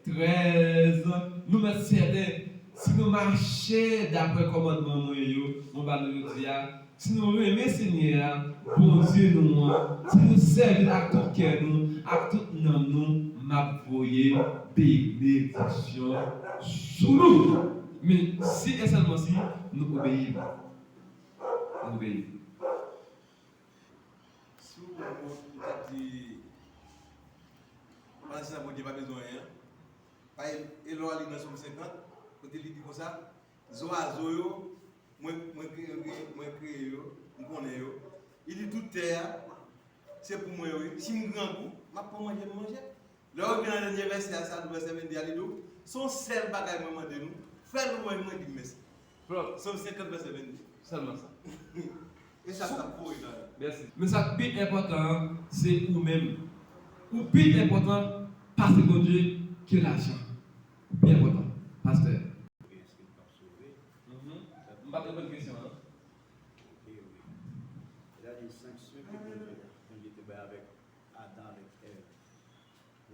trèz, nou mèt sèten, si nou mache daprè kòmandman mwen yo, mwen ba nou jodi a, si nou renmen Senyè a, Bondye nou an, si nou sèvi l ak tout kè nou, ak tout nanm nou, m ap voye benediksyon sou nou. Men si e sèlman si nou obeyi l. Nou obeyi l. Si w konn, ou t ap di, pandan se tan Bondye pa bezwen anyen. Pa e, e lè w li nan Sòm senkant, kote li di konsa, zwazo yo, mwen, mwen kreye, mwen kreye yo, m konnen yo. Li di tout tè a, se pou mwen yo ye. Si m grangou, m ap pran manje m manje. Lè w rive nan dènye vèsè a, sa tou vèsè vennde a, li di w, se yon sèl bagay mwen mande nou, fè lwanj mwen, di m mèsi. Sòm senkant vèsè vennde. Sèlman sa. E sa k ap voye nan. Mèsi. Men sa k pi enpòtan an, se ou menm. Ou pi enpòtan pase Bondye ke lajan. Ou pi enpòtan, pastè. Èske l p ap sove? Mhm. M pa t reponn kesyon an. Ok, wi. Sètadi, sanksyon ke Bondye, Bondye te bay avèk Adan avèk Èv,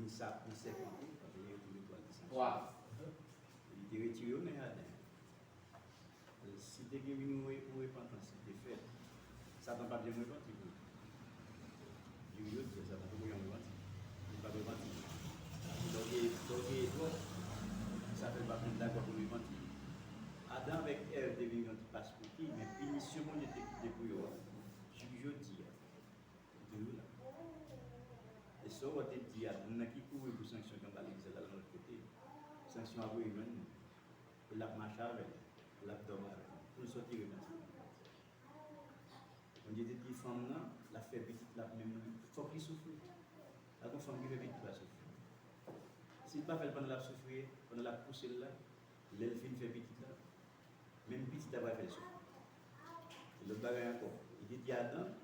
ni sa, ni sèpan tou, paske yo tou le twa te sanksyonnen. Li te retire yo nan jaden an. Si te gen yon re-, yon repantans ki te fèt, Satan p ap janm repanti pou li. Jodi a, Satan poko janm repanti. Li p ap repanti. Lè w gen, lè w gen twòp, sa fè l pa konn dakò pou l repanti. Adan avèk Èv te vin yon ti paspouki, men pinisyon Bondye te kite pou yo a, jis jodi a, li toujou la. E sa w te di a, moun nan ki kouri pou sanksyon k anba legliz la, l al yon lòt kote. Sanksyon ap rejwenn li. E l ap mache avè l. E l ap dòmi avè l. Pou l sòti repanti. Bondye te di fanm nan, l ap fè pitit la menm li. Fòk li soufri. Pa gen fanm ki fè pitit la soufri. Si l pa fè l pandan l ap soufri, pandan l ap pouse l la, lè l fin fè pitit la, menm pitit la pral fè l soufri. E lòt bagay ankò, li te di Adan,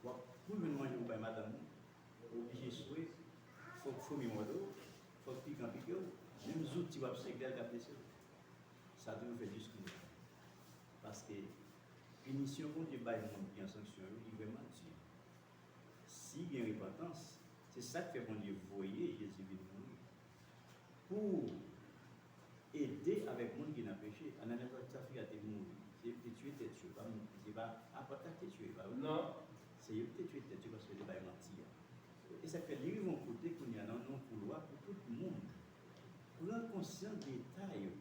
w ap, pou jwenn manje pou bay madanm ou, ou oblije swe, fòk foumi mòde w, fòk pikan pike w, menm zouti w ap sengle a, l ka blese w. Sa toujou fèt jis kounye a. Paske pinisyon Bondye bay moun ki an sanksyon yo, li vrèman di. Si gen repantans, se sa k fè Bondye voye Jezi vin mouri. Pou ede avèk moun ki nan peche. Ananyas ak Safira te mouri. Se yo ki te tiye tèt yo. Pa moun, se pa apot la ki te tiye, pa vre? Non. Se yo ki te tiye tèt yo paske yo te bay manti a. E sa k fè li rive yon kote kounye a nan yon koulwa pou tout moun pran konsyans de eta yo.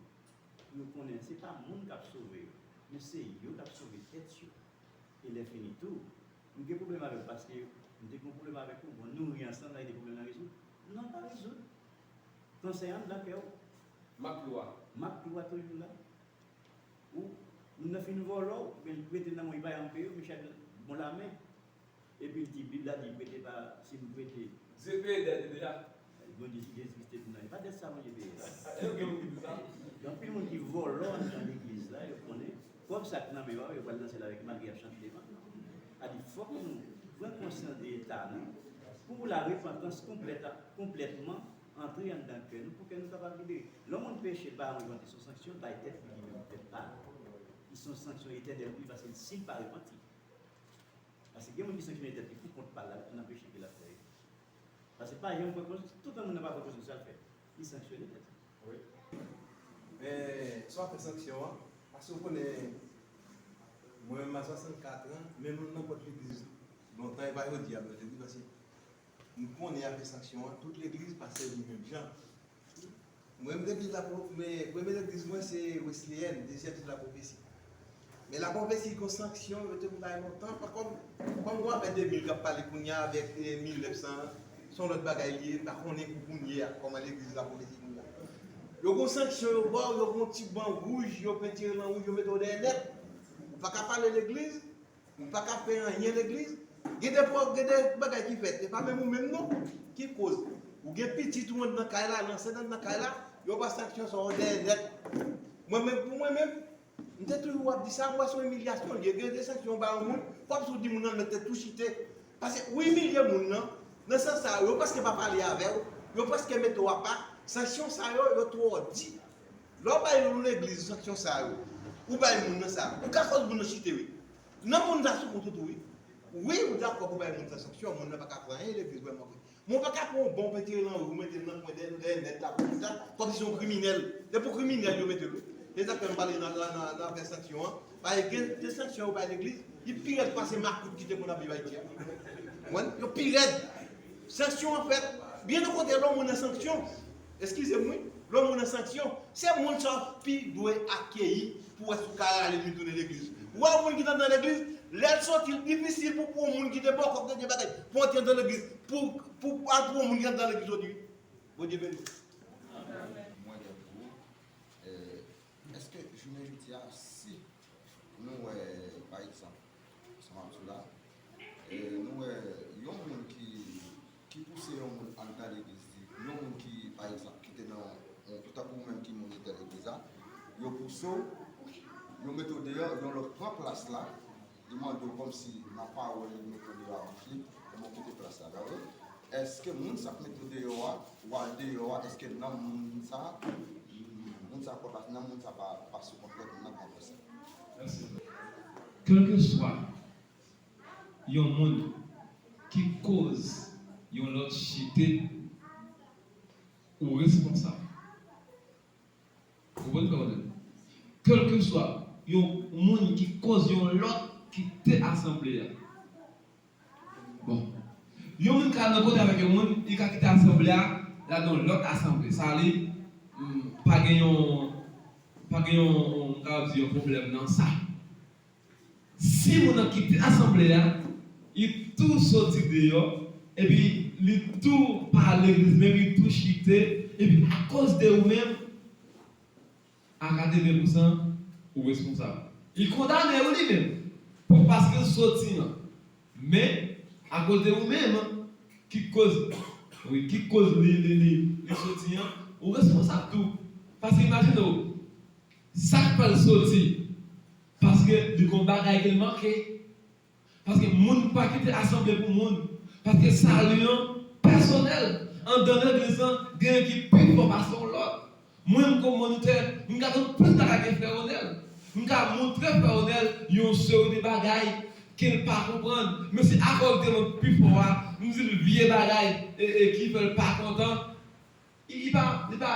Pou yo konnen se pa moun k ap sove yo, men se yo k ap sove tèt yo. E lè fini tou, m gen pwoblèm avè l paske m te gen yon pwoblèm avèk ou, bon, nou ri ansanm, la, gen pwoblèm nan rezoud. Non, pa rezoud. Kansè a anndan kè w. Mak klou a. Mak klou a toujou la. Ou, moun nan fin vòlò w, men l prete nan men w, li pa janm peye w, men chak bon lamen. Epi l di, Bib la di, prete pa, si nou prete. Dye peye dèt li deja. Bondye, si Jezi Kris te vin nan, e pa dèt sa Bondye peye. Gen anpil moun ki vòlò anndan legliz la, yo konnen kòb sa k nan men yo a, yo pral nan syèl avèk malgre y ap chante devan. Sa di, fòk nou pran konsyans de eta nou, pou la repantans konplèt, konplètman antre anndan kè nou, pou kè nou kapab libere. Lè yon moun peche, l pa janm repenti, se yon sanksyon l bay tèt li, li menm, tèt pa l. Li se yon sanksyon etènèl pou li, paske si l pa repanti, Paske gen moun ki sanksyone tèt li pou kont pa l, nan peche ke l ap fè yo. Paske pa janm pran konsyans, toutan moun nan pa pran konsyans sa l fè, li sanksyone tèt li. Wi. Men, sou afè sanksyon an, paske w konnen, mwen menm a swasannkat an, menm nan nenpòt legliz, lontan, e pa jodi a, mwen te di, paske m konnen afè sanksyon an, tout legliz pa sèvi menm jan. Mwen, m legliz la, men premye legliz mwen se Wesleyèn, dezyèm se Lapwofesi. Men Lapwofesi gon sanksyon, yo te bay lontan, pa kòm, kòm gon afè de mil k ap pale kounye a avèk, eh, mil nèf san an, se yon lòt bagay li ye, m pa konnen pou kounye a, kòman legliz Lapwofesi kounye a. Yo gon sanksyon yo ba w, yo gon ti ban wouj, yo pentire l an wouj, yo mete w dèyè nèt. Ou pa ka pale legliz, M pa ka fè anyen legliz. Gen de pwo-, gen de bagay ki fèt. E pa menm ou menm non ki koz. Ou gen pitit ou anndan kay la, lanse anndan kay la, yo pa sanksyon sa w dèyè nèt. Mwen menm, pou mwen menm, m te toujou ap di sa, m wè se yon imilyasyon l ye. Gen de sanksyon w ba yon moun, fòk si w di moun nan mete tou chite. Paske ou imilye moun nan, nan sans sa, yo prèske pa pale avè w, yo prèske mete w apa, Sanksyon sa yo, yo twò di. Lè w bay yon legliz sanksyon sa yo, ou bay moun nan sa, ou ka koz moun nan chite wi. Nan moun sa sou kont ou tou wi. Wi, ou dakò pou bay moun sa sanksyon, moun nan pa ka fè anyen legliz vrèman vre. Men w pa ka pran yon bon mete l anri, ou mete l nan kwen dèyè, dèyè nèt la, kòmsa, kòmsi se yon kriminèl. Se pou kriminèl yo mete l wi. Se sa k fè m pale nan, nan, nan, nan afè sanksyon an. Paske gen de sanksyon yo bay legliz, li pi rèd pase makout ki te konn ap viv Ayiti a. Ou konprann? Yo pi rèd. Sanksyon an fèt, byen okontrè, lè yon moun nan sanksyon, eskize m wi, lè yon moun nan sanksyon, se moun sa w pi dwe akeyi pou wè si w ka rale l vin tounen legliz. Ou wè yon moun ki t anndan legliz, lè l soti, l difisil pou, pou yon moun ki te bòkò, ki te gen bagay, pou antre anndan legliz, pou, pou, pou, pou yon moun ki anndan legliz jodi. Bondye beni w. Mwen gen pou ou, eh, Èske jounen jodi a, si nou wè, pa egzanp, sa m ap di w la, e, nou wè yon moun ki, ki pouse yon moun anndan legliz li, yon moun ki, pa egzanp, ki te nan, yon, tankou ou menm ki moun ki te legliz la, yo pouse w, yo mete w deyò, yon lòt pran plas la, li mande w kòmsi nan pawòl li mete w deyò a, bouch li, kòman w kite plas la, pa vre? Èske moun sa k mete w deyò a, ou al deyò a, èske nanm moun sa, moun sa pa, nanm moun sa pa, pa sou kont lòt moun nan k fè sa? Kèlkeswa yon moun ki koz yon lòt chite, ou responsab. Ou konprann sa m di? Kèlkeswa yon moun ki koz yon lòt kite asanble a. Bon. Yon moun ka nan kote avèk yon moun, li ka kite asanble a, l al nan yon lòt asanble. Sa li, mm, pa gen yon, pa gen yon, yon, m ka di yon pwoblèm nan sa. Si moun nan kite asanble a, li tou soti deyò, epi li tou pa al legliz menm, li tou chite, epi akoz de ou menm, a katreven pousan, ou responsab. Li kondane ou li menm, pou paske l soti an. Men, akoz de ou menm, ki koz, wi, ki koz li, li, li, li soti an, ou responsab tou. Paske imajine w, sa k fè l soti, paske li gon bagay ke l manke. Paske moun pa kite asanble pou moun. Paske sali an pèsonèl. Anndan legliz lan, gen ki pi fò pase yon lòt. Mwen, m kòm monitè, m ka konn plis bagay ke frè Ronel. M ka montre frè Ronel yon seri de bagay ke l pa konprann. Men se akoz de lòt pi fò a, m di l vye bagay e, e ki fè l pa kontan. Li, li pa, li pa,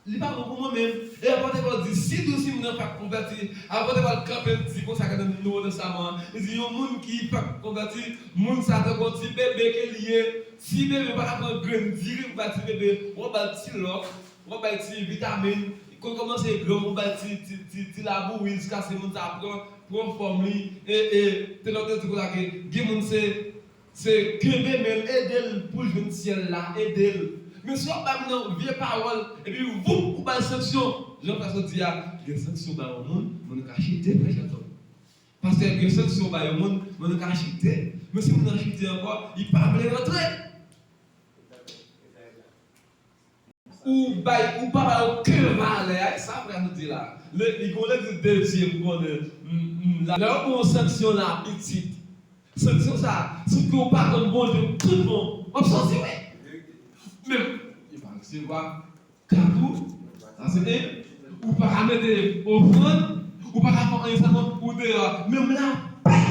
li pa bon pou mwen menm. E apot Pòl di, si tou si moun nan pa konvèti, apot Pòl kanpe, l di konsa, gade Nouvo Testaman an, li di, yon moun ki pa konvèti, moun sa tankou yon ti bebe ke li ye. Ti bebe pa ka pran grenn diri pou bay ti bebe, w ap ba l ti lòk, w ap ba l ti vitamin, kou l kòmanse gran, w ba l ti, ti, ti, ti labouyi jiskaske moun sa pran, pran fòm li, e, e, te lòt te di konsa ke gen moun se Se kenbe men l, ede l pou l jwenn syèl la, ede l. Men si w ap bay moun nan vye pawòl, epi voup, ou bay sanksyon. Jan frè sot di a, gen sanksyon bay yon moun, moun nan ka chite, frè Shelton. Pastè, gen sanksyon bay yon moun, moun nan ka chite. Men si moun nan chite ankò, li pa vle rantre. Ou bay, ou pa bay okenn valè a, e sa frè nou di la. Le, li gon legliz de Dye m konnen, m, m, la. Lè yo ba w sanksyon la, pitit. Sanksyon sa, si ke w pa tann Bondye, tout bon, w ap sòti, wi. Men, li pa resevwa kat ou, sa se en. Ou pa ka mete ofrann, ou pa ka fè anyen sèlman, ou deyò, menm lapè,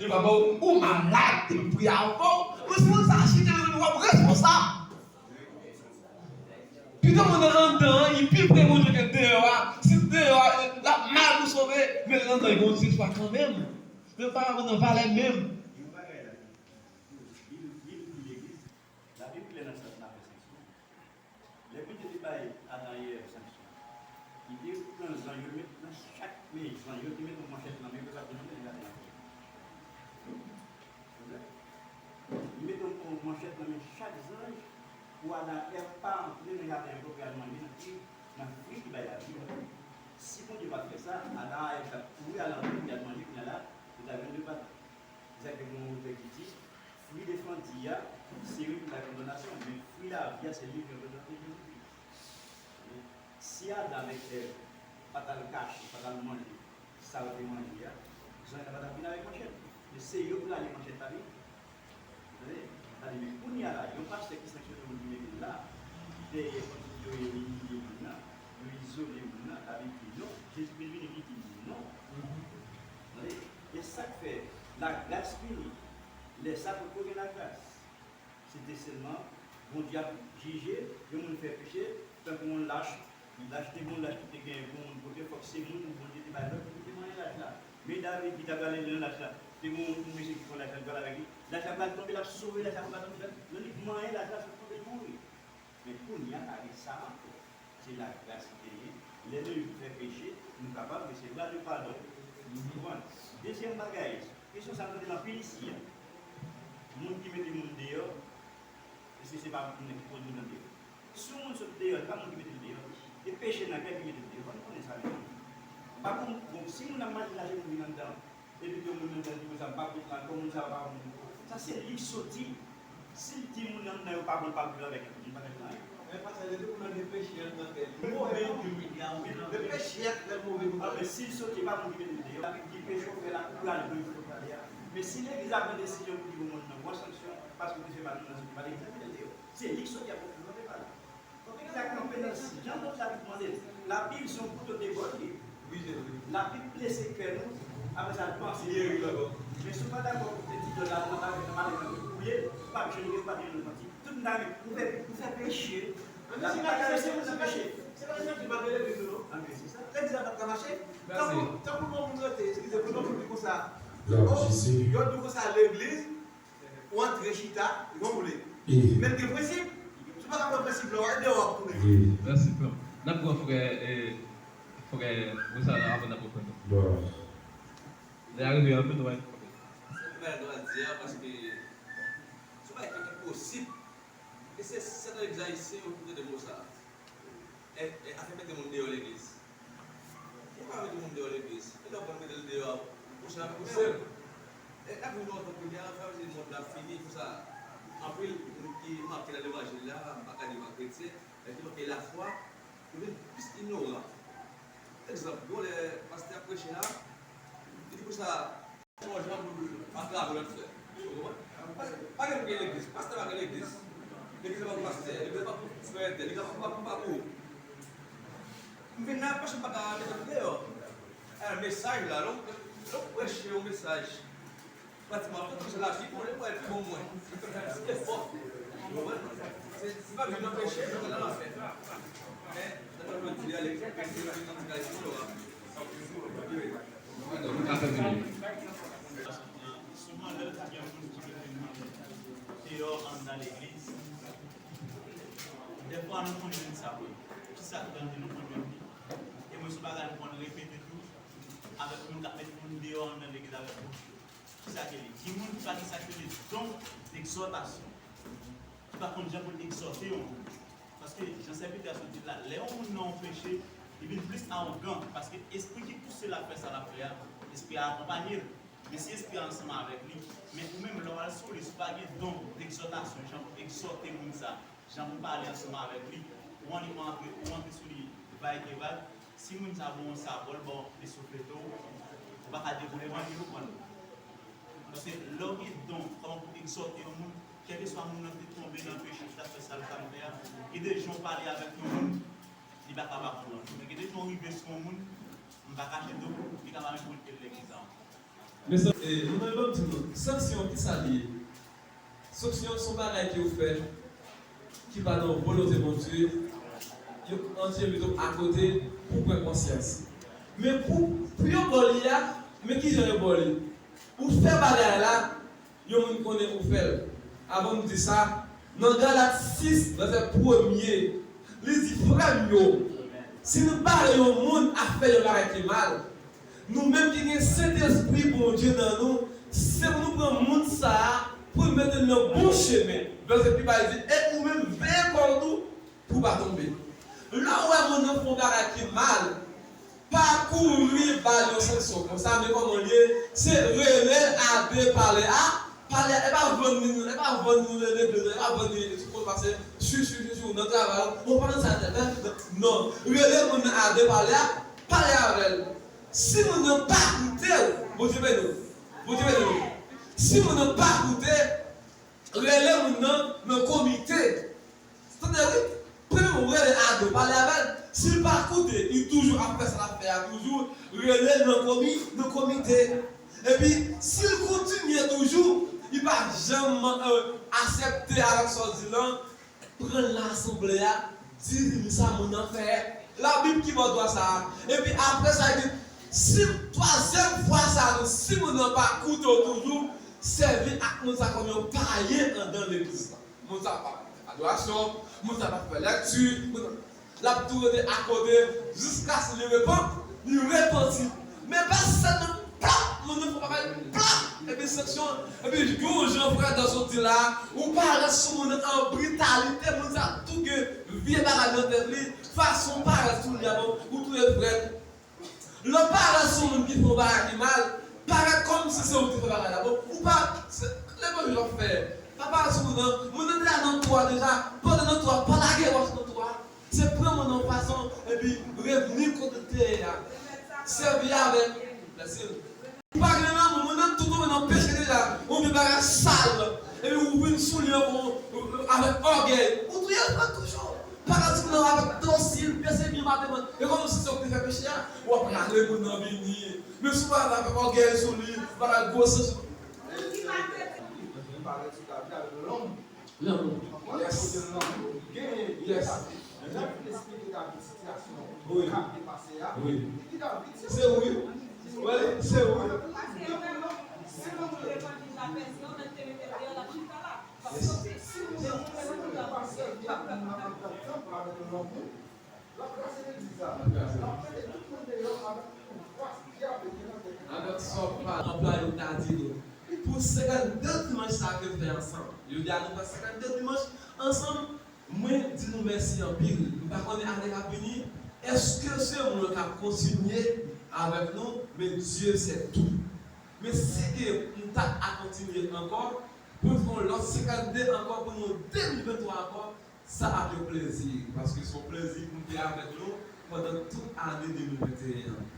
yo pa ba w, ou malad, yo priye avè w. Men si moun sa chite, w ap responsab. Pito moun nan anndan an, li pi pre Bondye ke deyò a. Si deyò a, l ap mal pou sove, men l anndan, li gon zespwa kanmenm. Men pa nan valè menm. Yon bagay la, Bib, Bib di legliz, Labib klè nan sa, nan afè sanksyon. Lè Bondye te bay Adan e Èv sanksyon, li te pran zanj yo, met nan chak men zanj yo, te met yon manchèt nan men yo, pou yo pa t janm antre nan jaden an. Li mete yon, yon manchèt nan men chak zanj pou Adan ak Èv pa antre nan jaden an ankò pou y al manje nan fwi, nan fwi ki bay lavi a. Si Bondye pa t fè sa, Adan ak Èv t ap kouri al antre pou y al manje, kounye a la, yo t ap jwenn de pata. Se sa k fè gen yon otè ki di, fwi de fandi a, se yo ki bay kondanasyon, men fwi lavi a, se li ki reprezante Jezikri. Si Adan avèk Èv pa t al kache, pa t al manje sa yo te manje a, zanj la pa t ap vin avèk manchèt. Men se yo ki rale manchèt la vini. Tande? Tande, men kounye a la, yon pastè ki sanksyone moun ki mete l la, dèyè pòt Yo imilye moun nan, yo izole moun nan, Labib di non, Jezi vin vini, li di non. Tande? E sa k fè lagras vini. Lè sa poko gen lagras. Se te sèlman Bondye ap jije, yon moun fè peche, tankou yon lach, lach te gen yon lach ki te gen pou moun pote, fòk se moun Bondye te bay lòd pou te manyen lach la. Men David ki t ap prale nan lach la, te gen yon, yon mesye ki pran lach la, li pral avèk li. Lach la pral tonbe, l ap sove lach la pou l pa tonbe, men li manyen lach la, l ap tonbe, l mouri. Men kounye a, pa gen sa ankò. Se lagras ki genyen. Lè nou fè peche, nou kapab resevwa le padon. Ou konprann? Dezyèm bagay, kesyon sa m tande l anpil isi a. Moun ki mete moun deyò, èske se pa moun nan ki pwodui nan deyò? Si yon moun sot deyò, se pa moun ki mete l deyò. E peche nan kè ki mete l deyò. Fò nou konnen sa, mezanmi. Pa pou, bon, si moun nan mache chache moun vin anndan, epi ke moun nan di konsa, m p ap viv la ankò, moun sa yo pa bon. Sa se li k soti. Si l di moun nan anndan yo pa bon, l p ap viv avèk yo, moun pa t ap gen anyen. Men pastè, depi moun nan gen peche anndan kè li, move anpil, wi. Men peche a trè move pou. Ah, men si l soti, e pa moun ki mete l deyò. Li peche w fè la, ou pral jwenn kote w prale a. Men si legliz la pran desizyon pou di, bon, moun nan pran sanksyon, paske w te fè mal, moun nan soti, pa legliz la mete l deyò. Se li k soti ap konfime, pa l. Fòk legliz la kanpe nan jan Bondye Labib mande l. Labib se yon kouto de bò l ye. Wi, se vre. Labib blese kè nou, apre sa, l panse. Li ri ankò. Men si w pa dakò pou te di dòt la, ou pa dakò pou te male nan koulye, ou p ap jwenn, ou p ap jwenn repanti. Tout moun ta renmen, ou fè, ou fè peche. Men si Labib se moun nan peche. Se pa Labib pa gen legliz, non? Ah, men se sa. Legliz la pa t ka mache. Tankou, tankou yon moun rete, eskize, pou yon moun di konsa. Yo di konsa, legliz, ou antre chita, jan w vle. Men l gen prensip. Si w pa ka pran prensip la, w al deyò, w ap tounen. Mèsi, frè m. N ap pran frè, eh, frè Rosalàn avan n ap pran frè Tom. Lè a rive an, nou wè. Se yon bagay nou al di a, paske se yon bagay ki enposib. E se sèten legliz ayisyen yo ki tande mo sa a. E, e afè mete moun deyò legliz. Ou pa mete moun deyò legliz. E lè w konn mete l deyò a, ou chita pou sèl. E n ap viv nan yon tan kounye a, sa vle di mond la fini, konsa. Anpil moun ki manke nan levanjil la, m pa ka di yo pa kretyen, men ki manke lafwa, yo vin plis inyoran. Egzanp, gon lè pastè ap preche la, li di konsa, Yon jan pou atrave lòt frè. Ou konprann? Pa gen, pa gen legliz. Pastè pa gen legliz. Legliz la pa pou pastè. Legliz la pa pou frè entèl. Legliz la pa pou, pa pou, pa pou ou. M vin la, pastè pa ka mete m deyò. E mesaj la, lè w, lè w preche yon mesaj, pratikman tout mesaj la, pi bon, li pral pi bon mwen. Li fè m plis efò. Ou konprann? Se, se pa vin nan peche, se pa nan lanfè. Men, nan jodi a, legliz, legliz, legliz, legliz, Souvan, lè gen moun ki mete moun deyò anndan legliz, dèfwa nou konn jwenn sa vre. Kisa k tande nou konn jwenn li? E mwen, se yon bagay m konn repete tou, avèk moun k ap met moun deyò anndan legliz avèk Bondye. Kisa ke li? Gen moun ki pa gen sa k rele don degzòtasyon. Ki pa konn jan pou l egzòte yon moun. Paske, jan sèvitè a sot di l la, lè yon moun nan yon peche, li vin plis awogan, paske espri ki pouse l ap fè sa l ap fè a, espri a akonpanye l. Men si espri a ansanm avèk li, men ou menm, lè w al sou li, si w pa gen don degzòtasyon, jan pou egzòte moun sa, jan pou pale ansanm avèk li, ou annik antre, ou antre sou li vag e vag, si moun sa ba w yon sabòl, ba w yon soufleto, ou pa ka dewoule manke pou pran l. Paske lè w gen don kòman pou egzòte yon moun, kèlkeswa moun nan te tonbe nan peche, li t ap fè sa l t ap fè a, gen de jan w pale avèk yon moun, li pa ka pa konprann. Men gen de jan w rive sou yon moun, m pa kache di w, li ka pa menm pou l te legliz la ankò. Mezanmi, eh, nou menm ban m di nou, sanksyon, kisa li ye? Sanksyon se yon bagay ke w fè ki pa nan volonte Bondye, yo antye mete w akote pou pran konsyans. Men pou, pou yo ba w li a, men kijan yo ba w li? Ou fè bagay la, yon moun konnen ou fè l. Avan m di sa, nan Galat sis, vèsè premye, li di, frè m yo, si nou bare yon moun ap fè yon bagay ki mal, nou menm ki gen Sentespri Bondye nan nou, se pou nou pran moun sa a, pou nou mete l nan bon chemen. Vèsè pi ba, li di, e ou menm, veye kò w tou, pou w pa tonbe. Lè w wè moun nan fè yon bagay ki mal, pa kouri ba l yon sanksyon konsa, men kòman l ye, se rele a de palè a, palè a, e pa vann li, e pa vann li nan legliz, e pa vann li sou kont pase, swi, swi, swi, swi, nan travay, ou pa nan sa, non, rele moun nan a de palè a, pale avè l. Si moun nan pa koute w, Bondye beni w. Bondye beni w. Si moun nan pa koute, rele moun nan nan komite. Tande wi, premye w rele a Yo pale avè l. Si l pa koute, li toujou ap fè sa l ap fè a toujou, rele l nan komi, nan komite. Epi, si l kontinye toujou, li pa janm, euh, aksepte avèk sa w di lan, pran l nan asanble a, di li sa moun nan fè. Labib ki ba w dwa sa a. Epi apre sa, li di, si twazyèm fwa sa a, si moun nan pa koute w toujou, sèvi ak moun sa kòm yon payen anndan legliz la. Moun sa pa fè adorasyon, moun sa pa fè lèkti, moun sa, l ap tou rete akote jiskaske li repan, li repanti. Men pa sèlman plap, moun nan fè bagay plap, epi sanksyon, epi yon jan frè dan sot di la, ou parèt sou moun nan an britalite, moun sa tou gen vye bagay nan tèt li, fason parèt sou li a bon, ou touye frè. Lè w parèt sou moun ki fè yon bagay ki mal, parèt kòmsi se ou ki fè bagay la. Bon, ou pa, se levanjil w ap fè. Pa parèt sou moun nan. Moun nan deja nan twou a deja. Pandan nan twou a, pa lage wòch nan twou a. Se pran moun nan fason, epi revni kote l te ye a. Sèvi avèk. Mèsi. Ou pa gen lanmou, moun nan tou tonbe nan peche deja. Ou vin bagay sal. Epi ou vin sou li ankò, avèk ògèy. Ou touye l toujou. Parèt sou moun nan avèk dosil, pye se byen mate mwen. E kòmsi se ou ki te fè peche a. W ap rale moun nan vini. Men si w pa avèk ògèy sou li, bagay gwo sans. Parèt sou David avèk lanmou. Lanmou. Yes. Yes. Jan l fin esplike David sitiyasyon k ap depase a. Wi. Li di David, se ou wi. Wi, se ou wi. Yes. Avèk sa w pa anplwaye w ta di nou. Pou senkannde dimanch sa ke fè ansanm. Jodi a nou fè senkannde dimanch ansanm. Mwen di nou mèsi anpil. M pa konnen ane k ap vini, èske se mwen k ap kontinye avèk nou, men Dye sè tou. Men si ke m ta a kontinye ankò, pou n fè yon lòt senkannde ankò, pou nou de mil venntwa ankò, sa ap yon plezi, paske se yon plezi pou m te avèk nou pandan tout ane de mil venteyen an.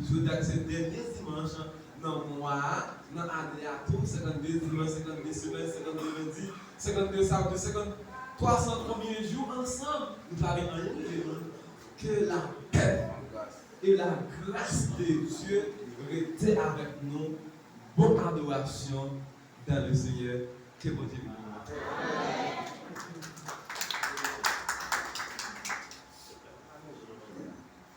Jodi a se dènye dimanch nan mwa a, nan ane a tou, senkannde dimanch, senkannde semèn, senkannde lendi, senkannde samdi, senkannde, twa san konbyen jou ansanm, nou pa gen anyen rive nou. Que la paix et la grâce de Dieu rete avèk nou. Bon adorasyon dans le Seigneur. Ke Bondye beni nou.